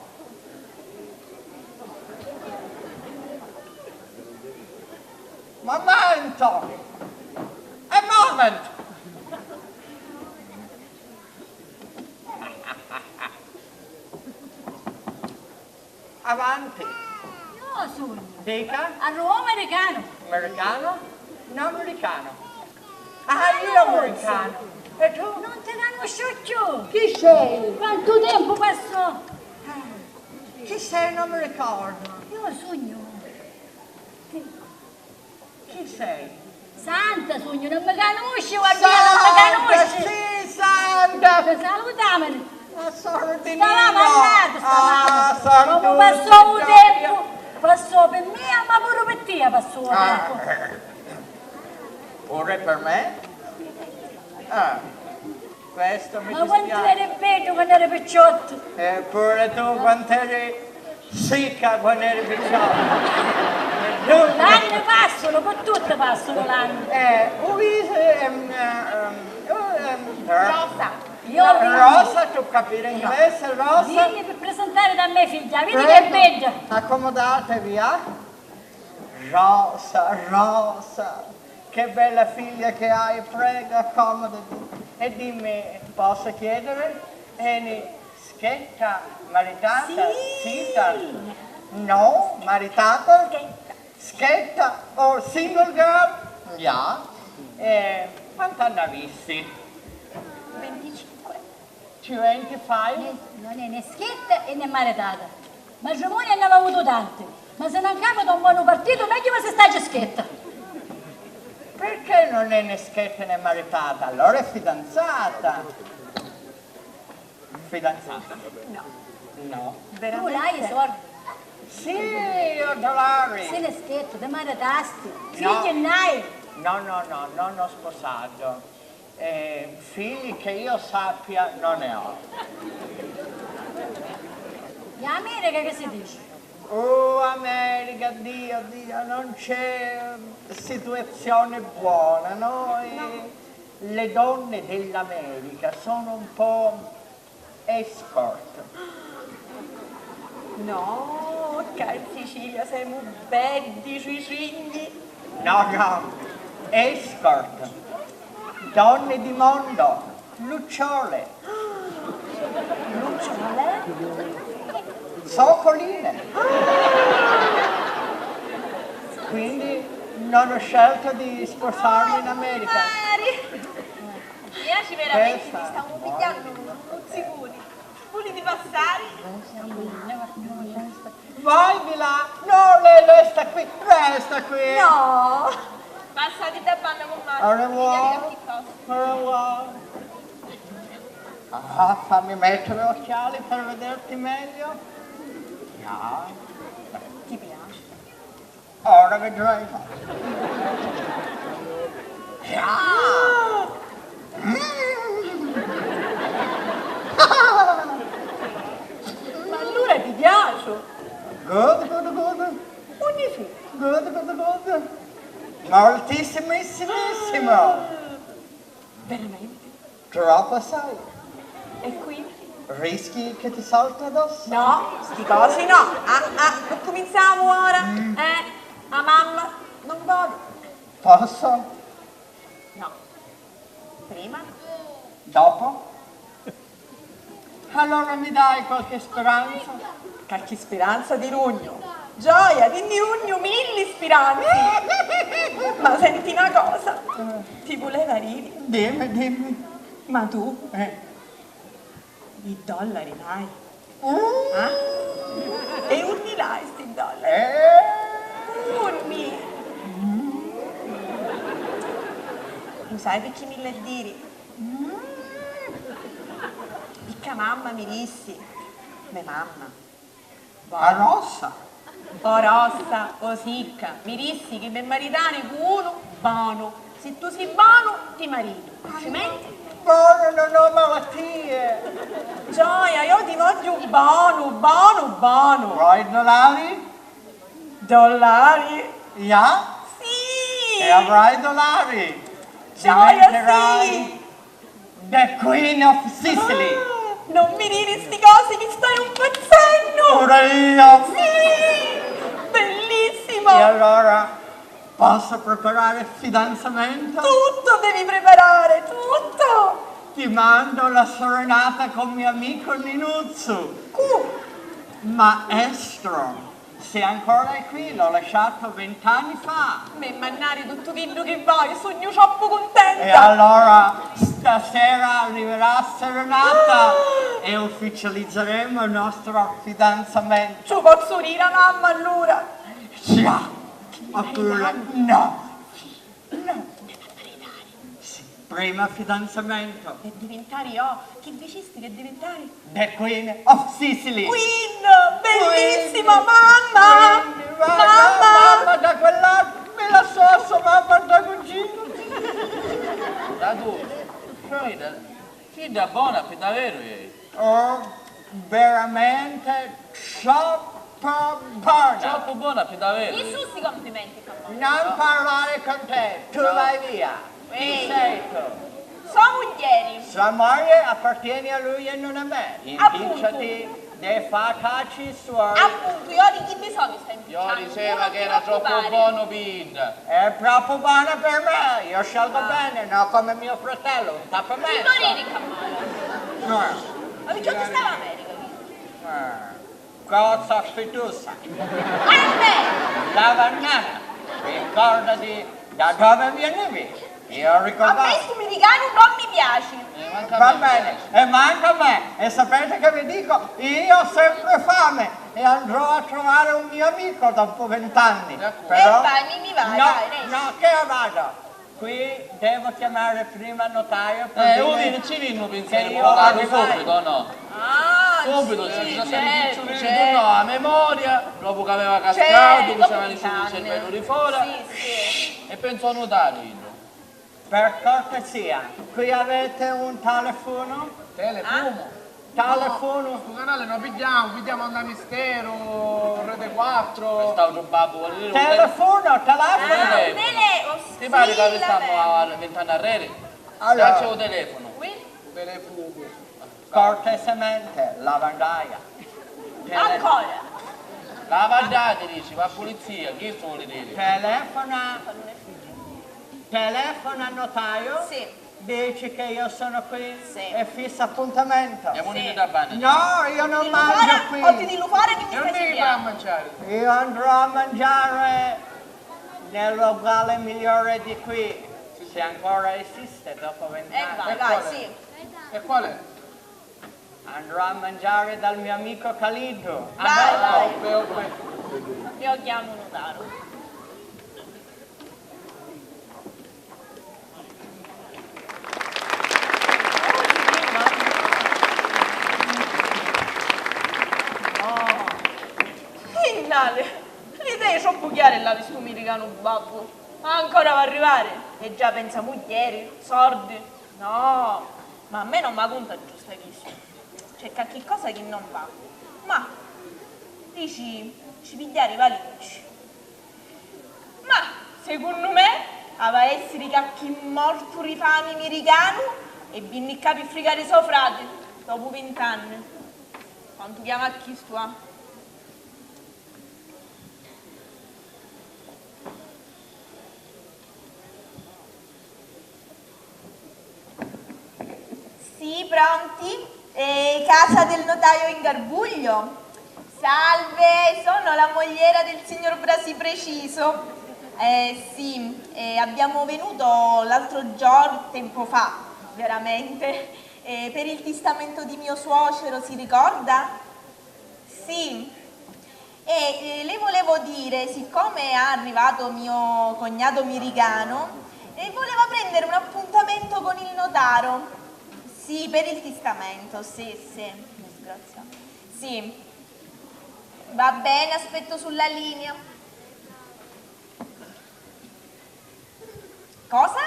Momento! A moment! Avanti. Io sugnu. Dica. Arruvau americanu. Americano? No americano. Ah, io americano. E tu? Non ti canusciu cchiù. Chi sei? Quantu tempu passò? Eh, chi sei? Non mi ricordo. Io sugnu. Chi sei? Santa sugnu, non mi canusci, guarda, non mi canusci. Santa, sì, Santa. Salutamini. Ah, sono Benigno. Stavamo andando, stavamo. Ah, Santo. Come passò il tempo? Passò per me, ma pure per te passò il tempo. Pure per me? Ah, questo mi dispiace. Ma quantu eri beddu quannu eri picciottu! Eppure tu quant'eri Sicca quann'eri picciottu. L'anni passanu, cu tutti passanu l'anni. Eh, u visu, ehm, ehm, ehm, Rosa. Io Rosa, tu capire inglese, Rosa? Digni pi prisintari a me figghia, vidi chi bedda. Accomodatevi, ah. Rosa, Rosa, che bella figlia che hai, prego, accomodati. E dimmi, posso chiedere? Eni schetta, maritata, zita? No, maritata? Schetta. Schetta, or single girl? Yeah. E quant'anni avissi? Venticinque. Twenty-five? Non è né schetta e né maritata. Matrimoni n'avia avutu tanti, ma si non capita un bonu partitu, megghiu ca si staci schetta. Perché non è né schetta né maritata? Allora è fidanzata. Fidanzata? No. No. Tu l'hai i sordi? Sì, ho dollari. Si ne schetta, ti maritasti. Sì, no. Chi n'hai? No, no, no, non ho sposato. Eh, figli che io sappia non ne ho. E America che si dici? Oh, America, Dio, Dio, non c'è situazione buona, no? E le donne dell'America sono un po' escort. No, ccà in Sicilia semu beddi, cicigni. No, no, escort. Donne di mondo, lucciole. Lucciole? Zoccoline. Quindi non ho scelto di sposarmi in America. Mari! Mi piaci veramenti, ci stamu pigghiannu un muzzicuni. Vuliti passari? Vai di là! No, lei resta qui, resta qui! No! Passati da banna, cummari. Au revoir. Au revoir. Ah, fammi mettere occhiali per vederti meglio. Ah. Ti piace? Ora vedremo. Ah! Ma allura ti piaciu? Good, good, good. Unni fu? Good, good, good. Moltissimissimissimo. Veramente? Troppu assai. E quindi? Rischi che ti salta addosso? No, sti cosi no. Ah, ah, non cuminziamo ora. Mm. Eh, a mamma non voli. Posso? No. Prima? Dopo? Allora mi dai qualche speranza? Qualche speranza di rugnu? Gioia, di rugnu milli spiranzi! Ma senti na cosa, ti vuleva diri. Dimmi, dimmi. Ma tu, eh, i dollari l'hai? Mm. Ah? E unni l'hai sti dollari? Eh. Unni? Mm. Lu sai picchì mi l'hai diri? Mm. Picca mamma mi dissi, me mamma. A Rossa. O Rossa, o Sicca, mi dissi chi mi maritari cu unu bonu. Si tu si bonu, ti maritu. Ci menti? Bonu, non ho malattie. Gioia, io ti vogghiu bonu, bonu, bonu. Vuoi dollari? Dollari? Yeah? Sì! E avrai dollari. Gioia, sì! The Queen of Sicily! Ah, non mi diri sti cosi, mi stai un pezzennu! Pure io! Sì! Bellissimo! E allora posso preparare il fidanzamento? Tutto devi preparare, tutto! Ti mando la serenata con mio amico Ninuzzu! Cu? Maestro! Se ancora è qui, l'ho lasciato vent'anni fa. Mi mannari tuttu chiddu chi voi, sugnu troppu cuntenta. E allora stasera arriverà serenata e ufficializzeremo il nostro fidanzamento. Ci pozzu diri a mamma allura? Già. Oppure no. No. Prima fidanzamento. E divintari io? Chi dicisti che divintari? The Queen of Sicily. Queen! Bellissima, mamma! Queen, vai, mamma! Mamma, da quell'altro me la sosso, mamma, da cugino. Da tu, chidda, chidda bona pi daveru è. Oh, veramente troppo Troppu bona! Troppu bona, pi daveru. Chi su sti complimenti, Campana? Non parlare con te, tu vai via. Chi sei tu? So mugghieri. Sua moglie appartiene a lui e non a me. Appunto. Impicciati de fa caci suoi. Appunto, io di chi bisognu sta impicciannu? Io diceva che era troppo buono, Pinda. È troppo buono per me, io scelgo bene, no come mio fratello, un tapamento. Chi vuoi dire, Campana? No. Ma perché ti stava America? Eh. Cosa fitusa! Lavannara, ricordati da dove venivi. Io ricordo. A me stu miricanu non mi piaci. Va bene, e manca a me. E sapete che vi dico? Io ho sempre fame e andrò a trovare un mio amico dopo vent'anni. Però... E vai, mi, mi vai, no, vai, no, che vado? Qui devo chiamare prima il notaio per dire che io arrivai. Eh, uno ci vinnu pinsari, notaru, subito, o no? Ah, subito, sì, certo, certo. No, a memoria, dopo che aveva cascatu, certo, che c'aveva nessuno il cervello di fora, sì, sì, e penso a notaru, io. Per cortesia, qui avete un telefono? Telefono? Ah. Telefono. No, stu canale no pigghiamu, pigghiamu Onda Mistero, Rete quattro. St'autru babbu voli diri un tele-, telefono, telefono. Ah, un tele-, oh, ti pari ca ristamu a vint'anni arreri? Allora. Dacci u telefono. Oui. U telefugu. Cortesemente, lavandaia. Tele-, ancora. Lavandati, dici, va a pulizia, chi stu voli diri? Telefona. Telefona al notaio. Sì. Dici che io sono qui, sì, e fissa appuntamento. Sì. No, io non mangio qui. O ti dillu fora che mi stai sentendo. Io andrò a mangiare nel locale migliore di qui, se ancora esiste dopo vent'anni. E vai, vai, sì. E qual è? Andrò a mangiare dal mio amico Caliddu. Vai, vai. Io chiamo notaro. Finnali, l'idei troppu chiari l'avi stu miricanu babbu. Ancora va arrivari e già pensa a mugghieri, sordi. No, ma a me non ma cunta giusta chistu. C'è qualche cosa che non va. Ma dici, ci pigghiari i valici. Ma, secunnu me, ava essiri cacchi mortu ri fami miricanu e vinni ccà pi frigari so frati, dopu vint'anni. Quantu chiama a chistu, ah? Sì, pronti? Eh, casa del notaio in Garbuglio? Salve, sono la mogliera del signor Brasi Preciso. Eh, sì, eh, abbiamo venuto l'altro giorno, tempo fa, veramente, eh, per il testamento di mio suocero, si ricorda? Sì. E, eh, le volevo dire, siccome è arrivato mio cognato miricanu, eh, voleva prendere un appuntamento con il notaro. Sì, per il testamento, sì, sì. Disgraziato. Sì. Va bene, aspetto sulla linea. Cosa?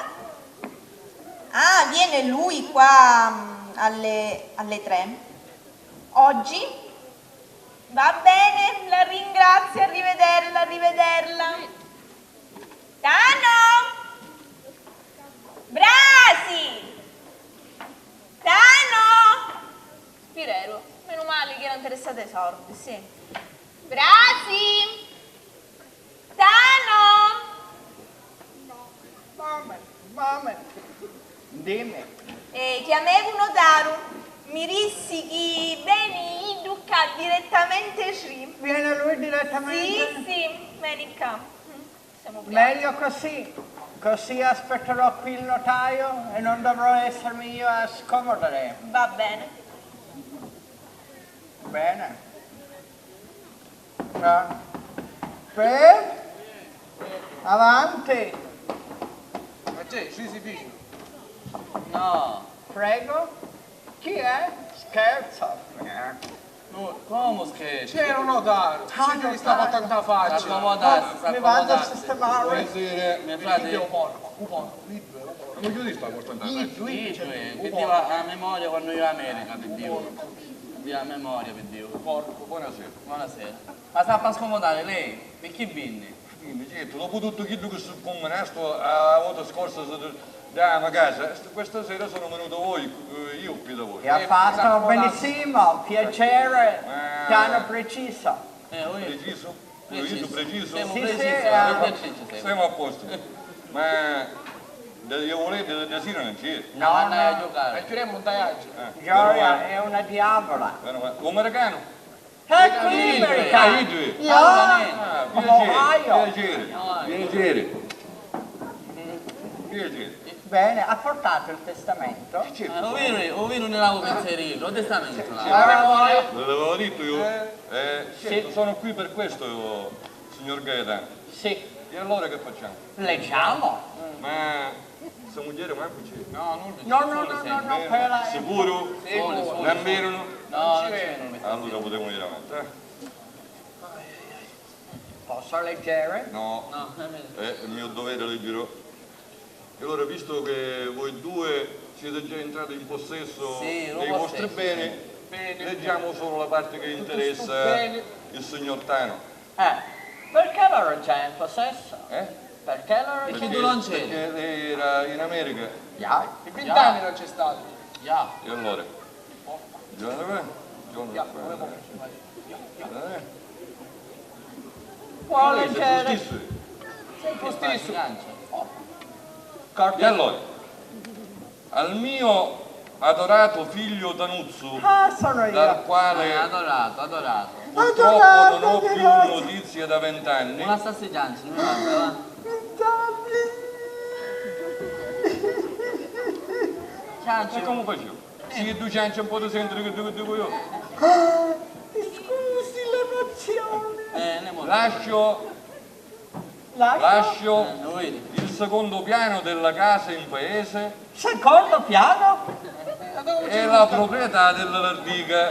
Ah, viene lui qua, mm, alle, alle tre. Oggi? Va bene, la ringrazio, arrivederla, arrivederla. Tano! Brasi! Tano! Spireru, menu mali chi era interessatu ai sordi, sì. Brasi! Tano! Mama, mama, dimmi. Eh, chiamevu notaru, mi dissi chi veni iddu ccà direttamente, sì. Viene lui direttamente? Sì, sì, veni ccà. Mm, siamo bravi. Meglio così, così aspetterò qui il notaio e non dovrò essermi io a scomodare. Va bene. Bene. Ah. Pe? Avanti. Ma c'è, ci si dice? No. Prego. Chi è? Scherzo. No, comu scherzi? C'era un notaru, ah, sì, che gli stava tanta faccia. S'accomodarsi, mi vado a sistemare. Buonasera. Mio frate. Io porco, un porco, libero, un porco. Ma io ti sto portando. Io, io, che ti va a memoria quando io a America, ti dico. Via memoria, pi Diu. Porcu, buonasera. Buonasera. Ma s'appi a scumudari lei? Picchì vinni? Vinni, certu, dopu tuttu chiddu chi succumminastu a vota scorsa, si dda casa, st-, questa sera sono venuto voi, eh, io qui da voi. E ha fatto benissimo, piacere, piano preciso. Eh, oi. Preciso? Preciso. Io preciso? Semu preciso, eh, preciso semu. Semu a posto. Ma da, io volevo, da, da sera non c'è. No, no. A chiudemu un tagliaggio. Eh, Gioia è una diavola. Meno male. Un americano? Ecco, America. Ah, iddu. Io? Ah, piacere, piacere, piacere. Piacere. Bene, ha portato il testamento? Certo. Eh, ovvero, ovvero non l'avevo pensato io, il testamento là. Certo. Ve l'avevo detto io. Eh, certo, sono qui per questo, signor Gaetano. Sì. E allora che facciamo? Leggiamo. Ma sta mugghieri mancu c'è? No, no, no, no, no, no, quella è... Sicuru? Sicuru. Non è vero? No, non c'è, non mi sta... Allora potremo andare avanti, eh? Posso leggere? No. No, non è vero. Eh, è il mio dovere, leggerò. E allora, visto che voi due siete già entrati in possesso dei vostri beni, leggiamo solo la parte che interessa il signor Tano. Eh, perché loro già in possesso? Eh? Perché loro... Perché tu non c'eri? Perché lei era in America. Già. Per vent'anni non c'è stato. Già. E allora? Già, eh? Già, eh? Vuole leggere? Giustisso. Giustisso. E allora? Al mio adorato figlio Tanuzzu, ah, sono io, dal quale... Eh, adorato, adorato. Purtroppo non ho più notizie da vent'anni. Non la sta piangere, non la... Vent'anni. E come faccio? Sì, tu cianci un po' di sentire che dico, dico io. Ah, scusi l'emozione. Eh, ne mo-... Lascio, lascio il secondo piano della casa in paese. Secondo piano? E la proprietà della Lardica.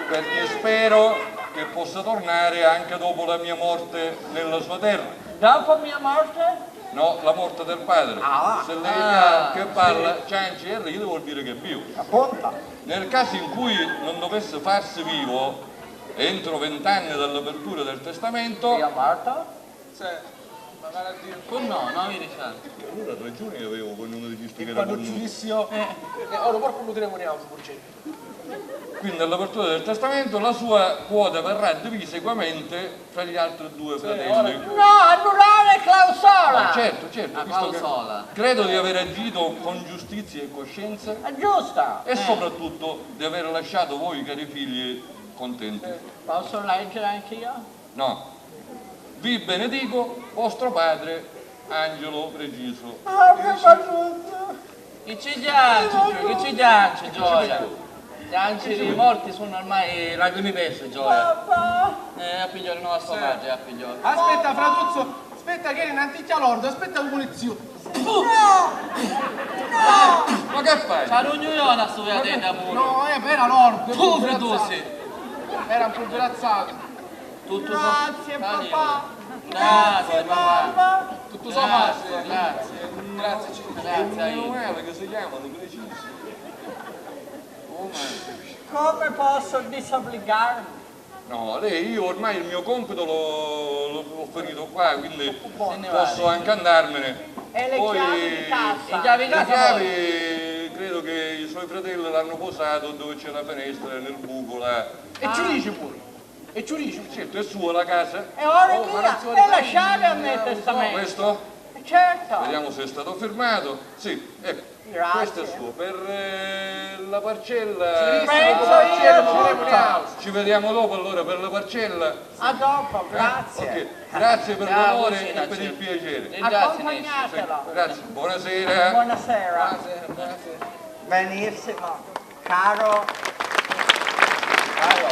Perché spero che possa tornare anche dopo la mia morte nella sua terra. Dopo mia morte? No, la morte del padre. Ah. Se lei che parla, cianci e ride, vuol dire che è vivo. Appunto. Nel caso in cui non dovesse farsi vivo entro vent'anni dall'apertura del testamento... Mia morte? Sì, magari a Dio. Come no? No, mi dice. Allora ragione avevo quando mi dicesti che era... Quando ci dissi io, eh, ora porco lo tenevamo, Burgetta. Quindi all'apertura del testamento la sua quota verrà divisa equamente fra gli altri due fratelli. No, annullare clausola! Ma certo, certo, visto che credo di aver agito con giustizia e coscienza. È giusta. E soprattutto di aver lasciato voi, cari figli, contenti. Posso leggere anch'io? No. Vi benedico, vostro padre, Angelo Preciso. Ah, che brutto! Chi ci chianci, Gio-, chi ci chianci, Gioia? Chianci i morti sono ormai lacrime perse, Gioia. Papà! Eh, a pigliare, no, a sua madre, a pigliare. Aspetta, fratuzzo, aspetta che eri un'anticchia lorda, aspetta un pulizio. No! No! Ma che fai? C'ha un gnulone a stu fratello pure. No, eh, era lordo. Tu, fratuzzo. Era un pulverazzato. Tutto so-... Grazie, papà. Grazie, papà. Tutto sommato. Grazie. Grazie, Ciccio. Grazie a io. Meno male che si chiamano precisi. Come posso disobbligarmi? No, lei, io ormai il mio compito l'ho, l'ho, l'ho finito qua, quindi posso anche andarmene. E le chiavi di casa? Le chiavi di casa. Poi le chiavi credo che i suoi fratelli l'hanno posato dove c'è la finestra, nel buco là. E ci dici pure? E ci dici? Certo, è sua la casa. È ora mia, e lasciare a me il testamento. Questo? Certo. Vediamo se è stato firmato. Sì, ecco. Grazie. Questo è suo. Per, eh, la parcella... Penso io tutto. Ci vediamo dopo allora per la parcella. A dopo, grazie. Eh, ok. Grazie per l'onore e per il piacere. Accompagnatelo. Grazie. Buonasera. Buonasera. Buonasera, buonasera. Benissimo. Caro. Caro.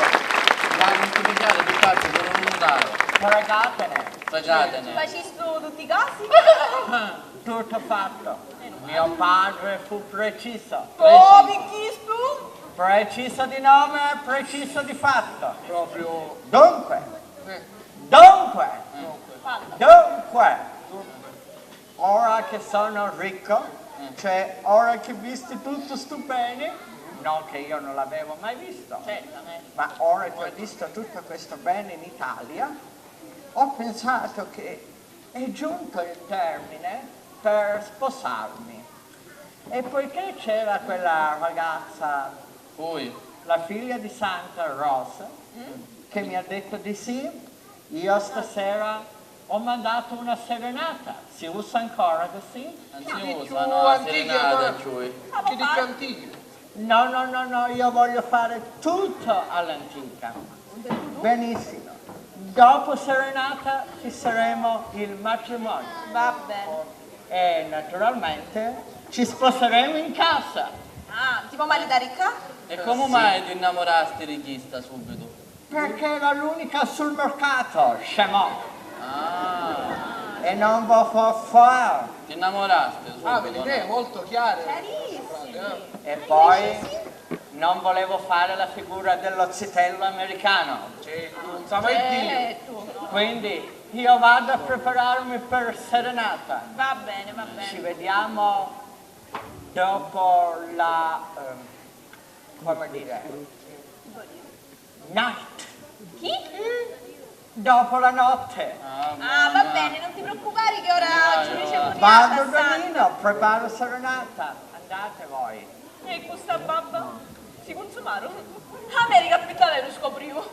Ma non ti pigliare di faccia, sono un notaro. Fregatene. Fregatene. Facistu tutti i cosi? Tutto fatto. Mio padre fu preciso. Oh, picchì stu? Preciso di nome, preciso di fatto. Proprio. Dunque, dunque, dunque, ora che sono ricco, cioè ora che visti tutto stu bene, Non che io non l'avevo mai visto, certamente, ma ora che ho visto tutto questo bene in Italia, ho pensato che è giunto il termine per sposarmi. E poiché c'era quella ragazza, cui? La figlia di Santa Rosa, che mi ha detto di sì, io stasera ho mandato una serenata. Si usa ancora così? Non si usa, no, la serenata, cioè. Chi di cantichi? No, no, no, no, io voglio fare tutto all'antica. Benissimo. Dopo serenata fisseremo il matrimonio. Va bene. E naturalmente ci sposeremo in casa. Ah, ti vo maritari ccà? E comu mai ti nnamurasti di chista subitu? Perché era l'unica sul mercato, scemo. Ah. E non vo fo far. Ti nnamurasti subitu? Ah, vedi, è molto chiaro. Chiarissimo. E poi non volevo fare la figura dello zitello americano. Sì, non sa mai dire. Quindi io vado a prepararmi per serenata. Va bene, va bene. Ci vediamo dopo la, eh, come dire, night. Chi? Dopo la notte. Ah, va bene, non ti preoccupare che ora ci dice pure. Vado, Donino, preparo serenata. Andate voi. E cu sta babba si cunzumaru. America a Pittaleru scopriu.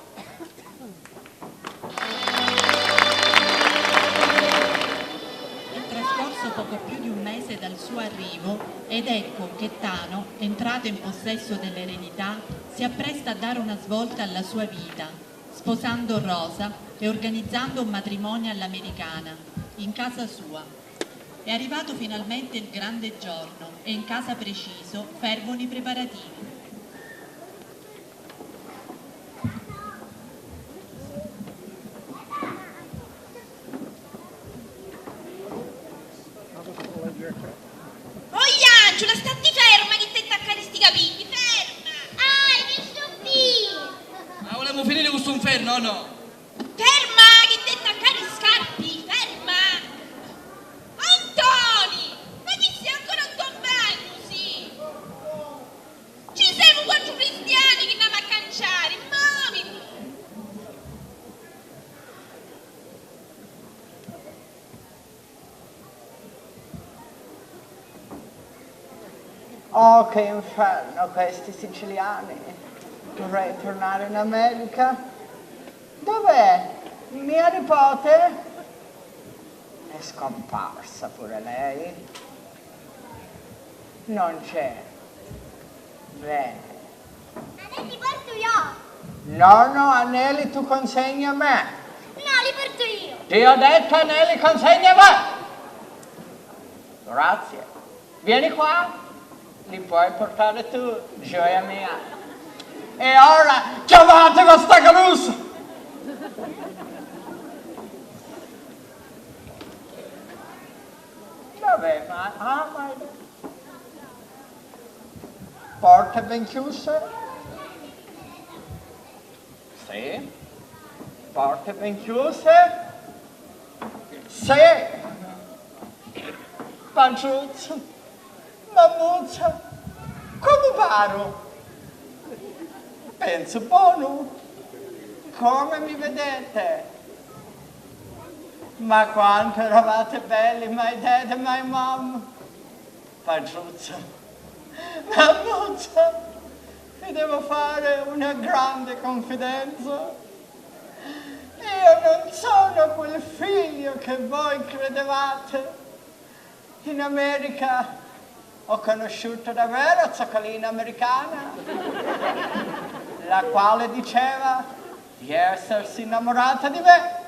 È trascorso poco più di un mese dal suo arrivo ed ecco che Tano, entrato in possesso dell'eredità, si appresta a dare una svolta alla sua vita, sposando Rosa e organizzando un matrimonio all'americana, in casa sua. È arrivato finalmente il grande giorno e in casa Preciso fervono i preparativi. Oi, Angela, statti ferma chi t'hê taccari sti capiddi, ferma! Ah, hai visto qui? Ma vulemu finiri cu stu nfernu o no? Ferma chi t'hê taccari i scarpi, ferma! Antoni, ma chi si ancora un compagnu, sì? Ci semu quattru cristiani chi n'amu a canciari, movicu! Oh, che inferno questi siciliani! Vorrei tornare in America. Dov'è mia nipote? È scomparsa pure lei. Non c'è. Bene. Anelli, portu io. No, no, anelli tu consegni a me. No, li portu io. Ti ho detto, anelli consegni a me. Grazie. Vieni qua. Li puoi portare tu, gioia mia. E ora chiamate questa carusa. Vabbè, ma, ah, ma porte ben chiuse? Sì. Porte ben chiuse? Sì. Panciuzza, mammuzza, comu paru? Pensu bonu. Come mi vedete? Ma quanto eravate belli, my dad e my mom. Panciuzza, mammuzza, vi devo fare una grande confidenza. Io non sono quel figlio che voi credevate. In America ho conosciuto davvero Zoccolina Americana, la quale diceva di essersi innamorata di me.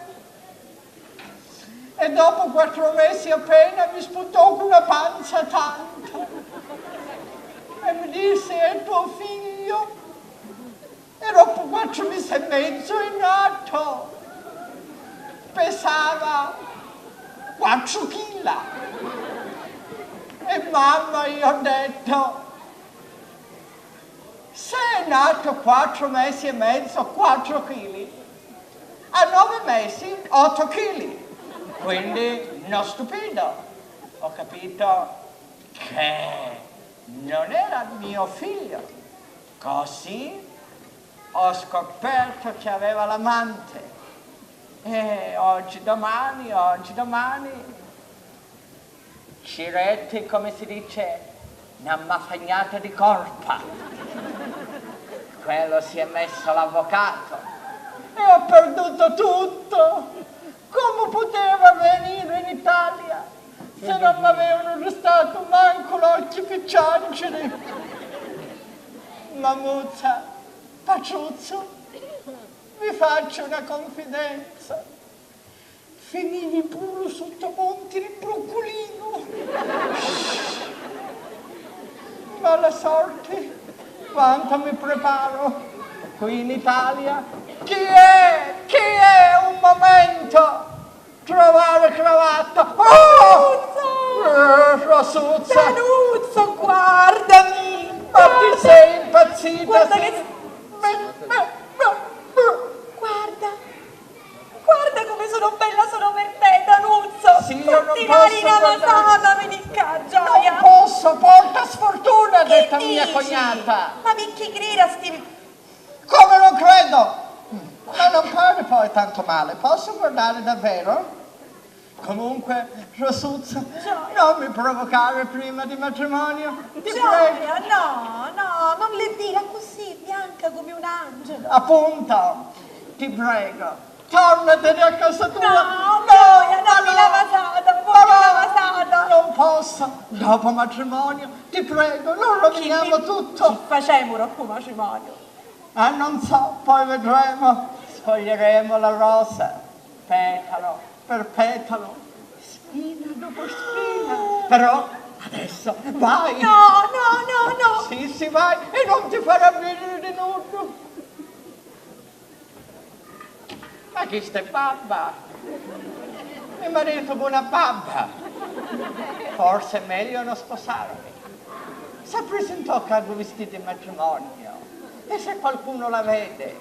E dopo quattro mesi appena mi sputò cu una panza tanta e mi disse: "È tuo figlio." E dopo quattro mesi e mezzo è nato. Pesava quattro chila. E mamma, io ho detto, se è nato quattro mesi e mezzo, quattro chili, a nove mesi, otto chili. Quindi non stupido, ho capito che non era mio figlio. Così ho scoperto che aveva l'amante. E oggi domani, oggi domani ci retti, come si dice, na mafagnata di corpa. Quello si è messo l'avvocato e ho perduto tutto. Comu puteva veniri in Italia se non m'avevano restatu mancu l'occhi pi cianciri? Mamuzza, Paciuzzu, vi faccio una confidenza. Finivi puru sutta ponti di Brucculinu. Mala sorti, quantu mi preparo qui in Italia. Chi è? Chi è? Un momento! Trovare cravatta! Oh! Rosuzza! Eh, Rosuzza! Danuzzo, guardami! Ma ti sei impazzita? Guarda sì. Che... Guarda! Guarda come sono bella, sono per te, Danuzzo! Sì, io non posso guardare. Tutti i mari in Amasata mi dica, gioia! Non posso, porta sfortuna, ha detto mia cognata! Ma picchì grida sti... Come non credo? Ma non pare poi tanto male, posso guardare davvero? Comunque, Rosuzza, non mi provocare prima di matrimonio, ti prego. Gioia, no, no, non le dire così, bianca come un angelo. Appunto, ti prego, tornatene a casa tua. No, no, gioia, dammi la vasata, voglio la vasata. Non posso, dopo matrimonio, ti prego, non roviniamo tutto. Chi facemu dopo matrimonio? Ah, non so, poi vedremo. Spoglieremo la rosa, petalo per petalo, spina dopo spina. Però adesso vai. No, no, no, no. Sì, sì, vai e non ti farà venire di nuovo. Ma chista è babba! Me marito cu na babba! Forse è meglio non sposarmi. Si presentò ccà ddu vistito di matrimonio e se qualcuno la vede.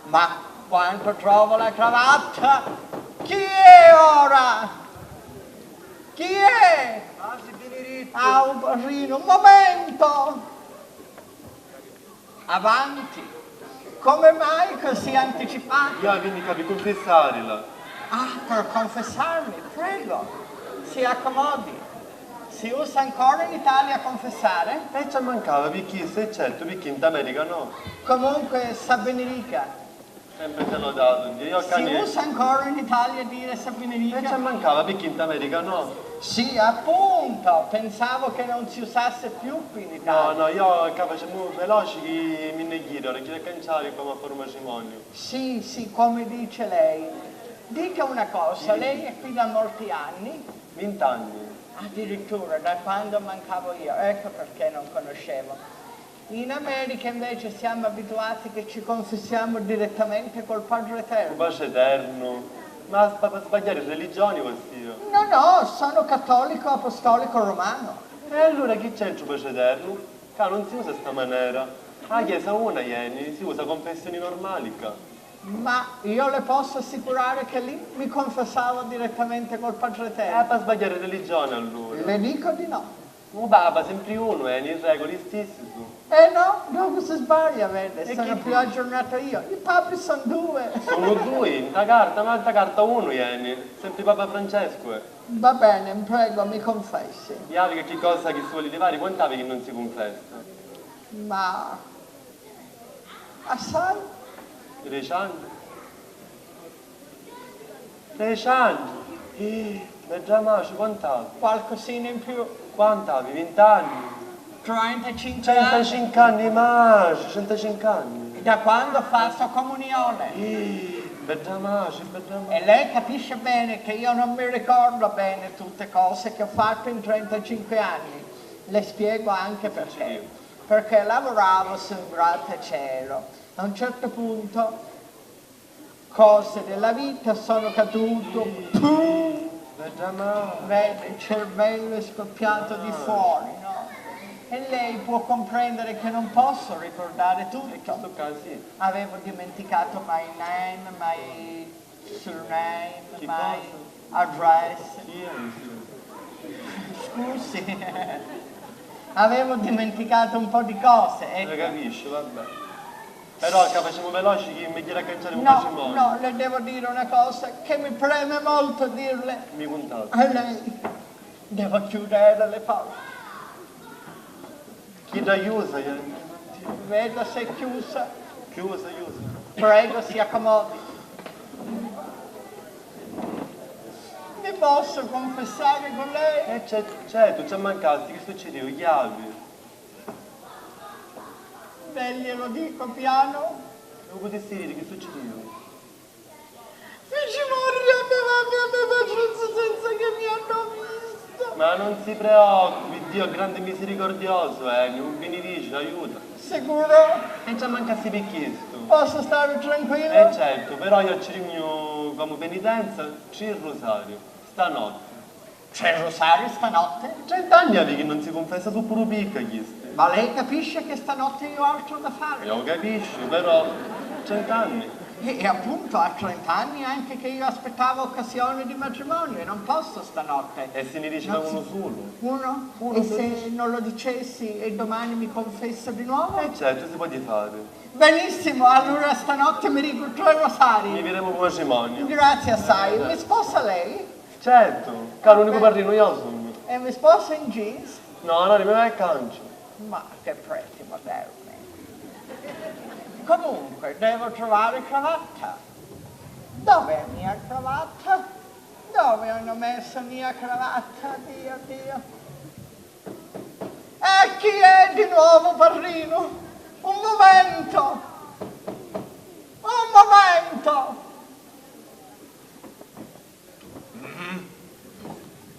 Ma quando trovo la cravatta, chi è ora? Chi è? Ah, si Benedetto! Ah, un parrino, un momento! Avanti! Come mai così anticipata? Io vinni ccà pi cunfissarila. Ah, per confessarmi, prego, si accomodi. Si usa ancora in Italia confessare? E ci mancava, picchì, se certu, picchì in America no. Comunque, s'avvenirica. Sempre te lo dato, Dio, io ccà... Si usa ancora in Italia dire s'avvenirica? E ci mancava, picchì in America no. Sì, appunto, pensavo che non si usasse più qui in Italia. No, no, io ccà facemu veloci chi mi nni ghiru, ora ghiri a canciari comu a fari un matrimoniu. Sì, sì, come dice lei. Dica una cosa, lei è qui da molti anni? Vint'anni. Addirittura, da quando mancavo io, ecco perché non conoscevo. In America invece siamo abituati che ci confessiamo direttamente col Padre Eterno. Col Padre Eterno? Ma sba-, sba-, sbagghiari religioni, vossia? No, no, sono cattolico apostolico romano. E allura chi c'entra u Padre Eterno? Ccà non si usa sta manera. A chiesa una, ieni, si usa confessioni normali ccà. Ma io le posso assicurare che lì mi confessavo direttamente col Padre Eterno. E poi sbagghiari religione allura? Le dico di no. U Papa sempri unu, e li reguli stissi su. Eh no, dopu si sbaglia, vede, sono più aggiornato io. I papi sono due. Sono due, nta carta, ma nta carta unu ieni, sempri Papa Francesco è. Va bene, prego, mi confessi. Iavi che cosa chi si voli livari, quant'avi chi non si confessa? Ma assai. Treci anni? Treci anni? Eh, bedda matri, quant'avi? Qualcosina in più. Quant'avi? Vint'anni? Trentacinque anni. Trentacinque anni, matri, trentacinque anni. Da quando ho fatto comunione. Eh, bedda matri, bedda matri. E lei capisce bene che io non mi ricordo bene tutte cose che ho fatto in trentacinque anni. Le spiego anche perché. Perché lavoravo su un grattacielo. A un certo punto, cose della vita, sono caduto. Pum! Vedi, il cervello è scoppiato di fuori, no? E lei può comprendere che non posso ricordare tutto. Avevo dimenticato my name, my surname, my address. Scusi. Avevo dimenticato un po' di cose, ecco. Lo capisci, vabbè. Però ca facemu veloci chi mi gira a canciari un matrimoniu. No, no, le devo dire una cosa che mi preme molto dirle. Mi cuntati. A lei. Devo chiudere le porte. Chidda chiusa, che... Veda se è chiusa. Chiusa, chiusa. Prego, si accomodi. Mi posso confessare con lei? Eh, ce-, certu, ci mancassi, chi succidiu? Chiavi. Beh, glielo dico piano. Lu putissi diri chi succidiu? Fici moriri a me mamma e a me patrizzu senza che mi hanno visto. Ma non si preoccupi, Dio è grande e misericordioso, eh, mi, mi benedice, aiuta. Sicuro? E ci mancassi pi chistu. Posso stare tranquillo? Eh certo, però io ci rignu come penitenza tri rosari, stanotte. Tre rosari stanotte? Trent'anni havi chi non si cunfessa, su puru picca chisti. Ma lei capisce che stanotte io ho altro da fare? Io capisci, però trent'anni. E, e appunto ha trent'anni anche che io aspettavo occasione di matrimonio e non posso stanotte. E si ni dici uno sulu? Uno? Uno sulu. E se non lo dicessi e domani mi confesso di nuovo? E certo, si può fare. Benissimo, allora stanotte mi dico tre rosari. Mi vedemu cu matrimonio. Grazie assai. Mi sposa lei? Certo, ca l'unicu parrinu iu sugnu. E mi sposa in jeans? No, no, mi vai a cancia. Ma che preti moderni. Comunque, devo trovare cravatta. Dov'è mia cravatta? Dove hanno messo mia cravatta? Dio, Dio. E chi è di nuovo, parrinu? Un momento! Un momento!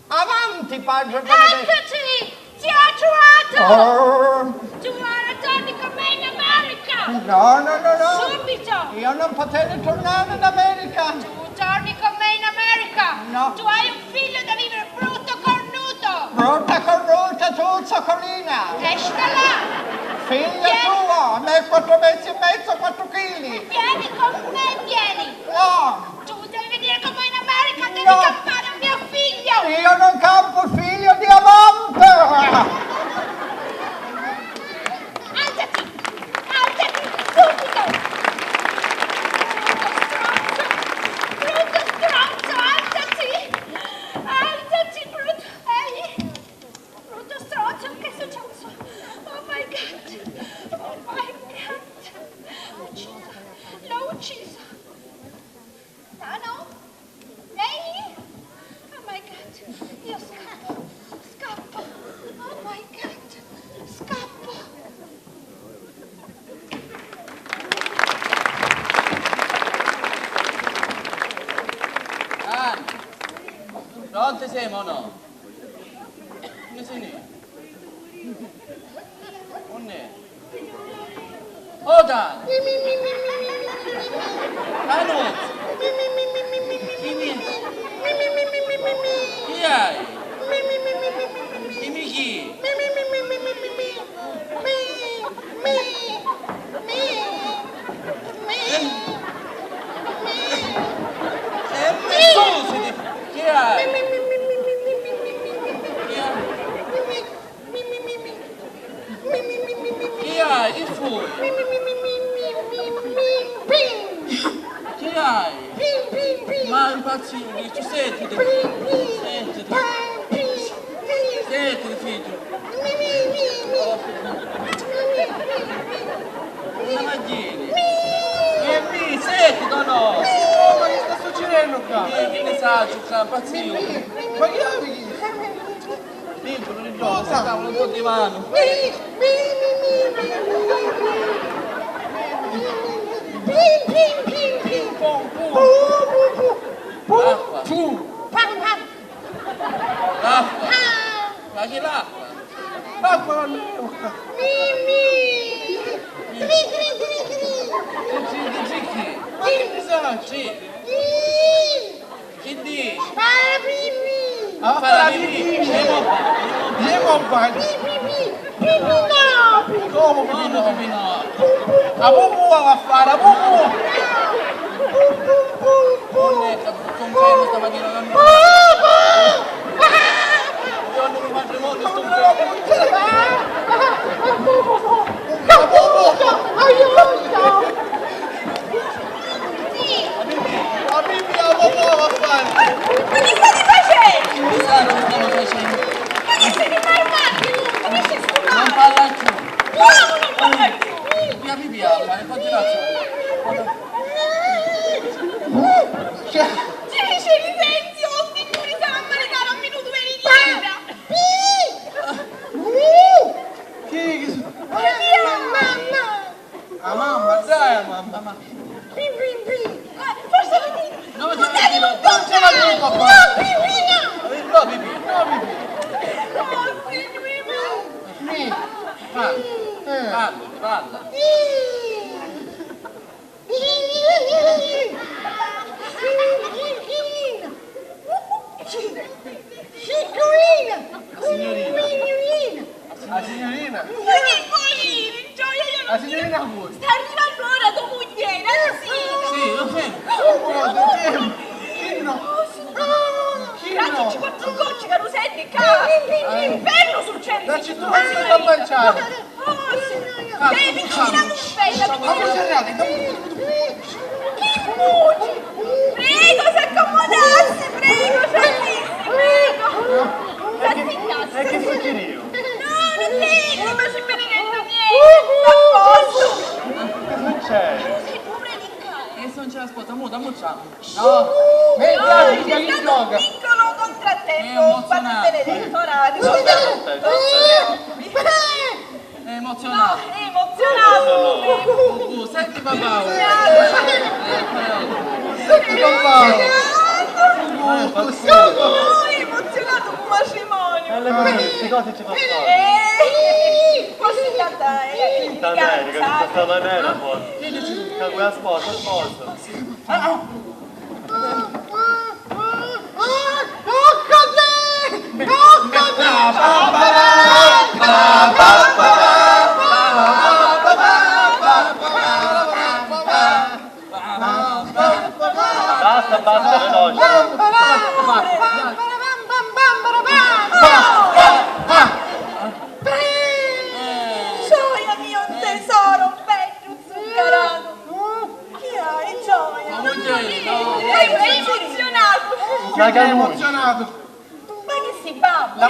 Avanti, padre Benedetto! Eccoci! Ti ho trovato! Oh. Tu ora torni con me in America! No, no, no, no! Subito! Io non potevo tornare in America! Tu torni con me in America! No! Tu hai un figlio da vivere, brutto cornuto! Brutta cornuta tu, zoccolina! Esci da là! Figlio tuo, a me quattro mesi e mezzo, quattro chili! Vieni con me, vieni! No! Tu devi venire con me in America, devi campare un mio figlio! Io non campo figlio di amante! Alzati! Alzati subito! Brutto stronzo! Brutto stronzo, alzati! Alzati, brutto! Ehi! Brutto stronzo, che è successo? Oh my God! Oh my God! L'ho ucciso! L'ho ucciso! Nano? Ehi! Oh my God! Io scappo! Scappo! Oh my God! Scappo! Ah! Pronti siamo o no? Unni si nni? Unni? Oda! Anu! Chi mi... Chi hai? Dimmi chi? Eh, eh, scusi, chi hai? Chi hai? Chi hai? Chi fu? Chi hai? Ma impazzito, dici, sentiti. Sentiti. Sentiti, figgio. Oh. Una magghiera. E mi, sentiti o no? Oh, ma che sta succedendo qua? Eh, che ne saccio qua, impazzito. Ma chi hai? Dentro, dentro, stavano un po' di mano. Ping, ping, ping, ping. Pong, pong. Pum, pum, pum. Acqua. Pam, pam. L'acqua. Ah. Ma chi l'acqua? L'acqua non è... Mi, mi. Tri, tri, tri, tri. Tri, tri, tri, tri. Ma che ne saccio? Chi dici? Fare la pipì! Ah, fare la pipì! Scemo! Scemo, vai! Pipì, pipì! Pipì no! Come pipì no? Pipì no? A pupu va a fare, a pupu! Pum, pum, pum, pum! Non è che sto fermo stamattina, non... Pum, pum! Giorno di matrimonio, sto fermo! Signorina! Signorina! Signorina! La signorina! Ma chi vuoi dire? Gioia, io non... La signorina vuoi? Sta arrivando ora tua mugliera, sì! Sì, lo sento! Chi no? Chi no? Dacci quattro gocce che lo senti qua! L'inferno succede! Dacci due gocce da banciare! Oh, signora! Devi tirare un pezzo! Ma non c'è reale! Chi muci? Prego, s'accomodasse, prego, signor Lissi, prego. S'assittasse. E che succedeva? No, non niente, ma ci benedetto niente, tutto a posto. Che succede? Sei pure di qua. E se non c'è la spota, muta, muta. No. Metti la musica di yoga. C'è stato un piccolo contrattempo, ma non benedetto, ora... È emozionato. No, è emozionato. Uh, uh, senti papà. Senti papà. No, è emozionato un matrimonio. Allora, queste cose ci fa fare. Eh, così tanta, eh, tanta Erika, tutta sta maniera, forse. Che vuoi la sposa, sposa? Basta, basta, veloce. Gioia mio, un tesoro, un bello zuccherato. Chi hai, Gioia? Ma muglieri, no. È emozionato. Ma che emozionato. Ma che si babba? La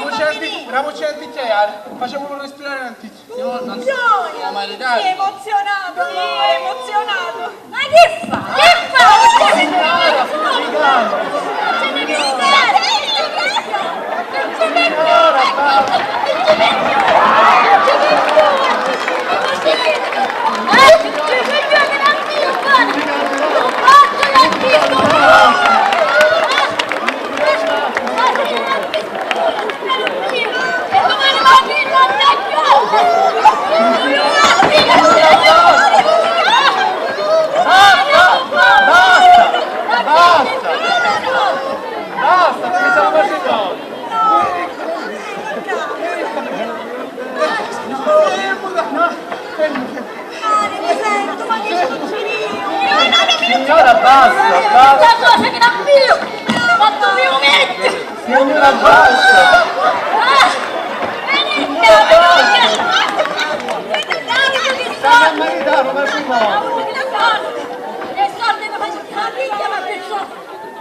voce al bicchiere, facciamolo respirare un attimo. Gioia! Sei emozionato, amore, emozionato! Ma che fa? Che fa? Signora, signora! Signora, basta! Basta! Basta! Basta! Basta! Basta! Basta! Basta! Signora, basta, basta. Signora, basta. Signora, basta. Stai a maritare, ma si no.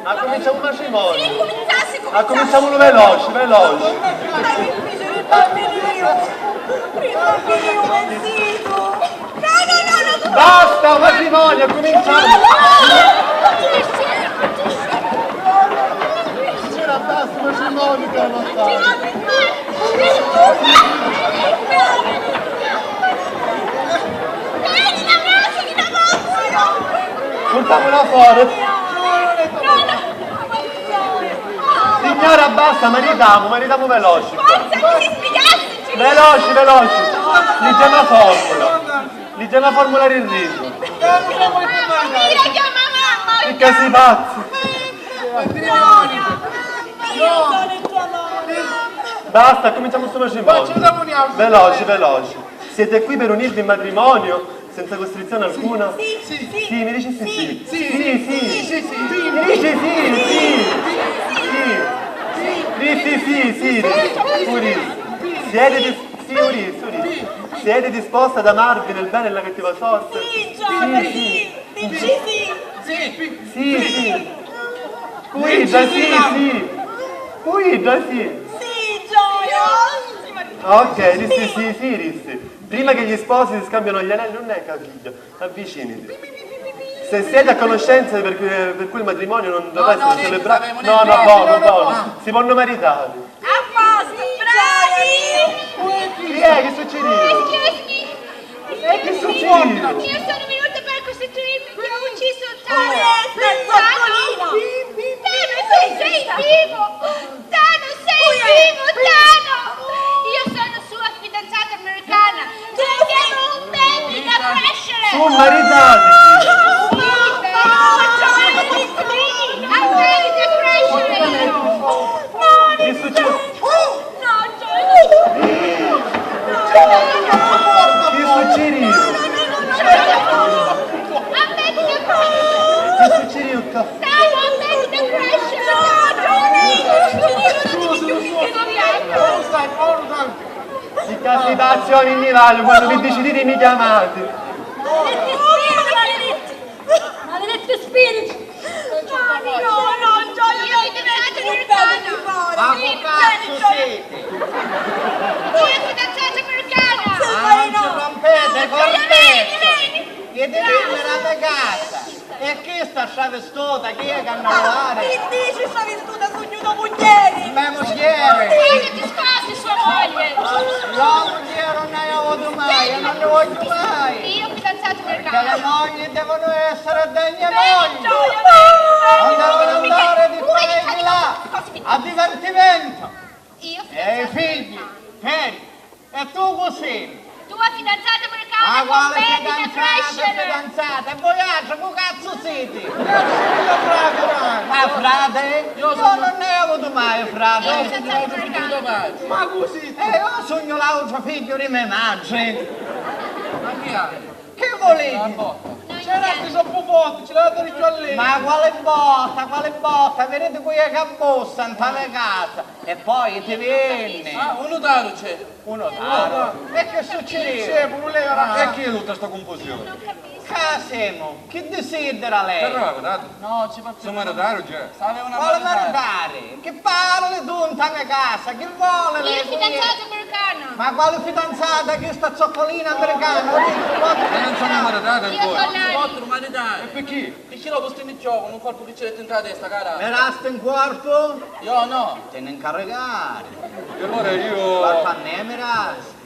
Accuminciamu un matrimonio. Sì, cuminciassi, cuminciassi. Accuminciamulu veloci, veloci. Ma che piacere, bambinino. Prima che io me zito. No, no, no, no, tu... Basta, un matrimonio, accuminciamu. No, no, no, no, no, no. C'era basta, un matrimonio, però non fa. Purtamula fora. Signora, basta, maritamu, maritamu veloci. Veloci, veloci. Liggiamo la formula. Liggiamo la formula del riso. Picca si pazzi. Basta, cominciamo sto matrimonio. Veloci, veloci. Siete qui per unirvi in matrimonio senza costrizione alcuna? Sì, sì, sì. Sì, mi dici sì, sì. Sì, sì, sì. Mi dici sì, sì. Sì, sì, sì, sì. Pure. Siete dis-, sì, pure, pure. Siete disposti ad amarvi nel bene e nella cattiva sorte? Sì, Giorgio, sì. Dici sì. Sì, sì. Pure, sì, sì. Pure, sì. Sì, Giorgio. Ok, dissi sì, sì, dissi. Prima che gli sposi si scambiano gli anelli, non è capito. Avviciniti. Se siete a conoscenza per cui, per cui il matrimonio non dovrà essere celebrato, no, no, no, no, no, si possono maritare. A posto, bravi! Chi è? Che succede? Excuse me. E che succede? Io sono venuta per costituirmi che ho ucciso Tano. Tano, sei vivo! Tano, sei vivo, Tano! Io sono sua fidanzata americana. Abbiamo un baby. Chi succedi? Chi succedi? Chi succedi? Chi succedi? Di casi d'azioni in livello, quando vi decidete mi chiamate. Maledetti spiriti! No, no, no, Gioia, io ti devo fare. Ma che cazzo siete? Io ti devo fare. Ma non ci rompete, correte! Veni, veni! Io ti devo fare la casa! E chi sta stravistuta? Chi è che hanno levare? Chi dici stravistuta? Sugnu to mugghieri! Me mugghieri! Io ti sposi sua moglie! La mugghieri non ne ho avuto mai, non ne voglio mai! Io fidanzato per caso! Perché le mogli devono essere degne mogli! Non devono andare di qua e di là a divertimento! Io fidanzato per caso! E i figli, Peri, e tu così? Tua fidanzata americana. Ma quale fidanzata, fidanzata? E voialtri cu cazzu siti? Ma frate? Io non ne ho avuto mai frate. Io sono fidanzata americana. Ma così? E io sugnu l'altru figghiu di me madri. Ma chi hai? Chi voliti? C'erasti troppu forti, ci l'avete detto a lei. Ma quale botta, quale botta? Vedete qui che bussa, nta me casa. E poi ti vieni. Ah, un nutaru c'è. Un nutaru? E che succede? C'è pure lei ora. E chi è tutta sta confusione? Ca semu? Chi desidera lei? Ferrava, tanto. No, ci fa più. Siamo in ritardo già. Quale maritari? Chi parli tu nta me casa? Chi vuole lei? Io fidanzata americana. Ma quale fidanzata? Chi sta zoccolina americana? Ma non sono maritata ancora. Io con lei. Quattro maritari. E perché? Picchì dopu sti mi giocu un colpu chi ci detti nta la testa, cara? Mirasti un colpu? Io no. Ti ne incaricari. E allora io... Colpa a me mirasti.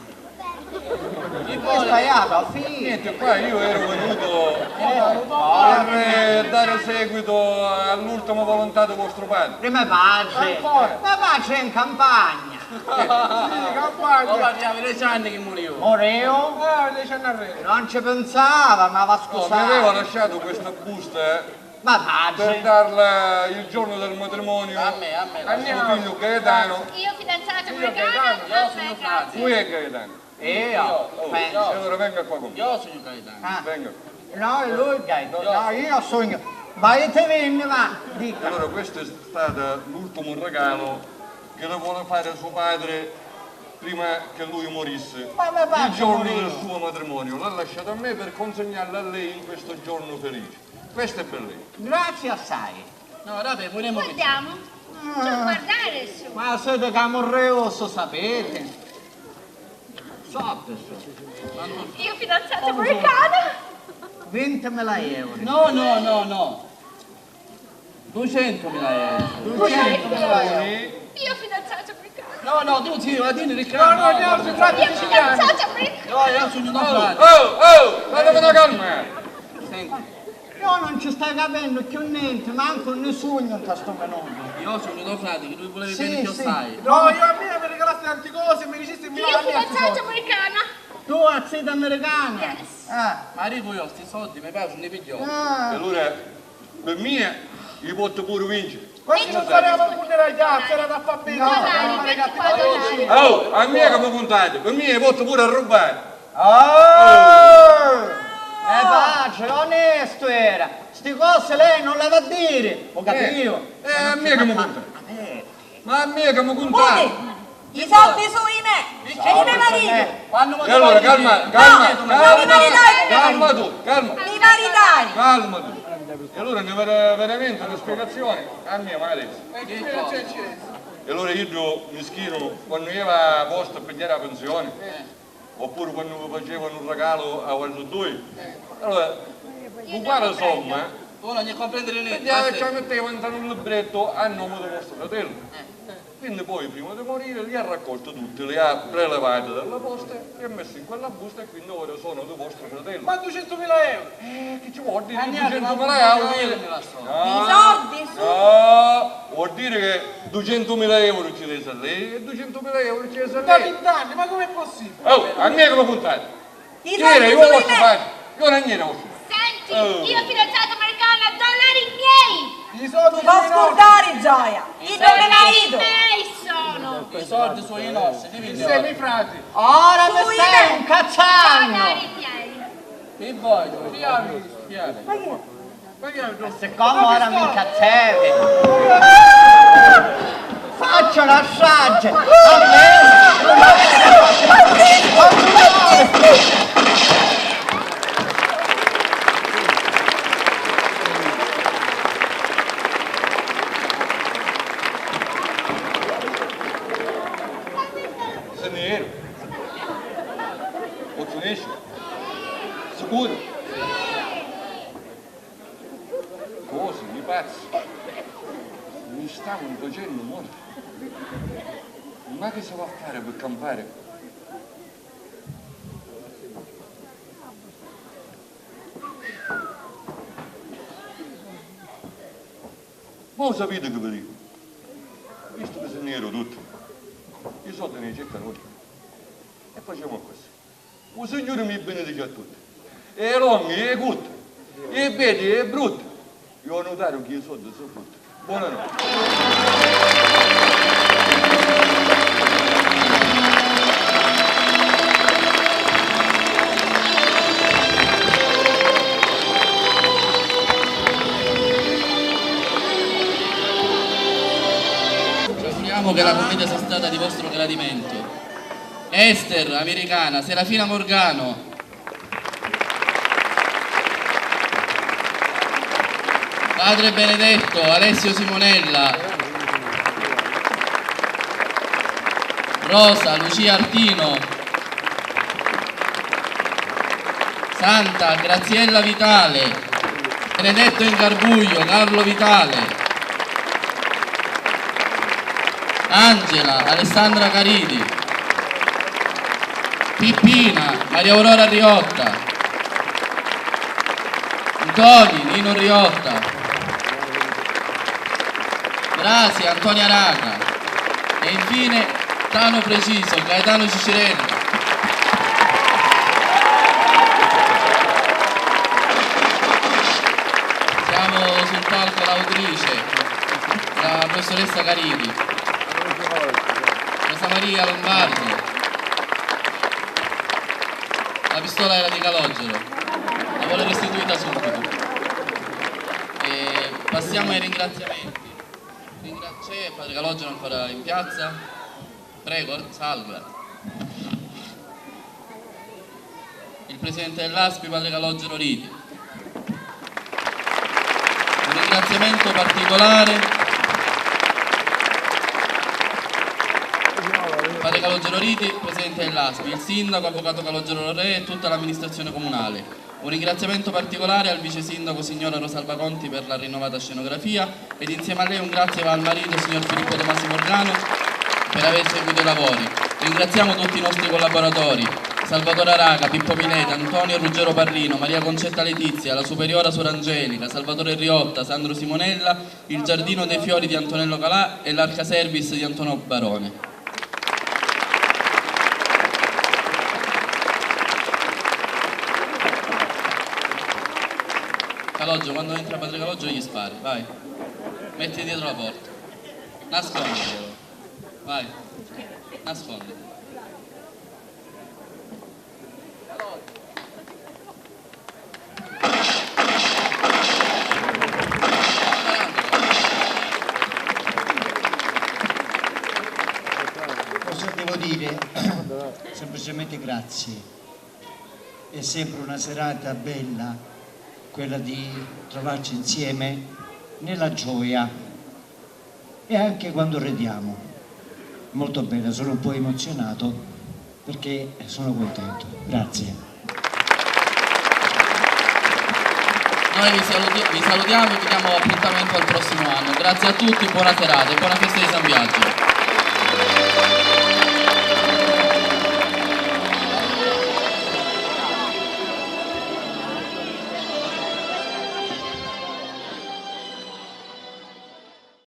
Chi vuole? Stai a fine. Niente, qua io ero venuto per eh, dare seguito all'ultima volontà di vostro padre. Di me padre? Ancora? Me padre è in campagna. Sì, campagna. Oh, papà, aveva dieci anni che muriu. Muriu? Eh, dieci anni arretu. Non ci pensava, ma va scusato. No, mi aveva lasciato questa busta, eh. Ma per darla il giorno del matrimonio a me, a me, a suo figlio Gaetano. Io fidanzato con Gaetano? Io sono frate. Lui è Gaetano. Io? Oh, e allora venga qua con me. Io sono Gaetano. Ah. Venga. No, è lui Gaetano. No, io sono. Ma io ti vengo, va, dica. Allora questo è stato l'ultimo regalo che le vuole fare suo padre prima che lui morisse. Ma me padre... Il giorno del suo matrimonio l'ha lasciato a me per consegnarlo a lei in questo giorno felice. Questo è per lei. Grazie assai. No, vabbè, volemo che... Guardiamo. Ci guardare su. Ma siete camorreoso, sapete? Sotto, su. Io fidanzata americana. Vintimila euro. No, no, no, no. Ducentumila euro. Ducentumila euro. Io fidanzata americana. No, no, tu sì, ma tieni ricca. No, no, no, no, no. Io fidanzata americana. No, io sugnu to frati. Oh, oh, fatemi una calma. Senti. Io non ci stai capendo più niente, manco nessuno nta sto minuto. Io sugnu to frati, che lui voleva bene più assai. No, io a me mi regalasti tanti cosi e mi dicisti mi... Io fidanzata americana. Tu a zita americana? Yes. Ah. Ma dico io, sti soldi me piace, ne piggio. Ah. E allora per mia, io posso pure vincere. Questi non sapevamo punire a ghiazza, era da far bene. No, no, no, no. Oh, a mia che mi puntate, per mia io posso pure arrubare. Oh! Me patri onestu era, sti cosi lei non le va a diri, ho capito? Eh, a mia che mi puntate. Ma a mia che mi puntate. I soldi su i me! E i me mariti! E allora calma, calma, calma, calma tu, calma. I maritai! Calma tu. E allora ne vera-, veramente una spiegazione a mia madre. E allora io mischino quando ieva a posta a pigliare la pensione, oppure quando vi facevano un regalo a vostri due, allora uguale somma, eh. Uno non comprende niente. Ci la metteva in un libretto a nome di vostro fratello. Quindi poi, prima di morire, li ha raccolte tutte, li ha prelevate dalla posta e ha messo in quella busta e quindi ora sono di vostro fratello. Ma ducentumila euro! Eh, che ci vuol dire ducentumila euro? I soldi su! No, vuol dire che ducentumila euro ci resa lei e ducentumila euro ci resa lei. Da vint'anni, ma com'è possibile? Oh, a mia come puntate? Chi era? Io posso fare? Io non ero. Senti, io fidanzata americana, dollari miei! Tu non scurdari, Gioia! Io non me maritu! I miei Soldi su i nostri, ti vidi. Semi frati. Ora mi stai incazzando! Chi vuoi? Chi ami? Chi ami? E siccome ora mi incazzavi, faccio la strage! A me! Sennero? Pozzu nesciri? Sicuru? Cosi, i pazzi? Mi stavanu facennu moriri. Ma chi si va a fari pi campari? Ma u sapiti chi vi dicu? Vistu chi si nni eru tutti, i soddi ni circanu ogghiu. E facemu accussì. U Signuri mi binidici a tutti. E longhi, e cutti, e beddi, e brutti. Iu nutaru chi i soddi su frutti. Buonanotti. Ci auguriamo che la commedia sia stata di vostro gradimento. Esther, americana, Serafina Morgano. Padre Benedetto, Alessio Simonella. Rosa, Lucia Artino. Santa, Graziella Vitale. Benedetto Ingarbuglio, Carlo Vitale. Angela, Alessandra Caridi. Pippina, Maria Aurora Riotta. Ntoni, Nino Riotta. Grazie, Antonia Raca. E infine Tano Preciso, Gaetano Cicirelli. Siamo sul palco l'autrice, la professoressa Caridi, Rosa Maria Lombardi. La pistola era di Calogero, la vuole restituita subito. E passiamo ai ringraziamenti. Ringra- c'è padre Calogero ancora in piazza? Prego, salga. Il presidente dell'ASPI, padre Calogero Riti. Un ringraziamento particolare. Padre Calogero Riti, presidente dell'ASPI, il sindaco, avvocato Calogero Re e tutta l'amministrazione comunale. Un ringraziamento particolare al vice sindaco signora Rosalba Conti per la rinnovata scenografia ed insieme a lei un grazie va al marito signor Filippo Tomasi Morgano per aver seguito i lavori. Ringraziamo tutti i nostri collaboratori, Salvatore Araca, Pippo Mileta, Antonio e Ruggero Parrino, Maria Concetta Letizia, la superiora suor Angelica, Salvatore Riotta, Sandro Simonella, il giardino dei fiori di Antonello Calà e l'Arca Service di Antonio Barone. Calogero, quando entra padre Calogero gli spari, vai. Metti dietro la porta. Nasconditi. Vai. Nasconditi. Cosa devo dire? Semplicemente grazie. È sempre una serata bella quella di trovarci insieme nella gioia e anche quando ridiamo. Molto bene, sono un po' emozionato perché sono contento. Grazie. Noi vi saluti- vi salutiamo e vi diamo appuntamento al prossimo anno. Grazie a tutti, buona serata e buona festa di San Biagio.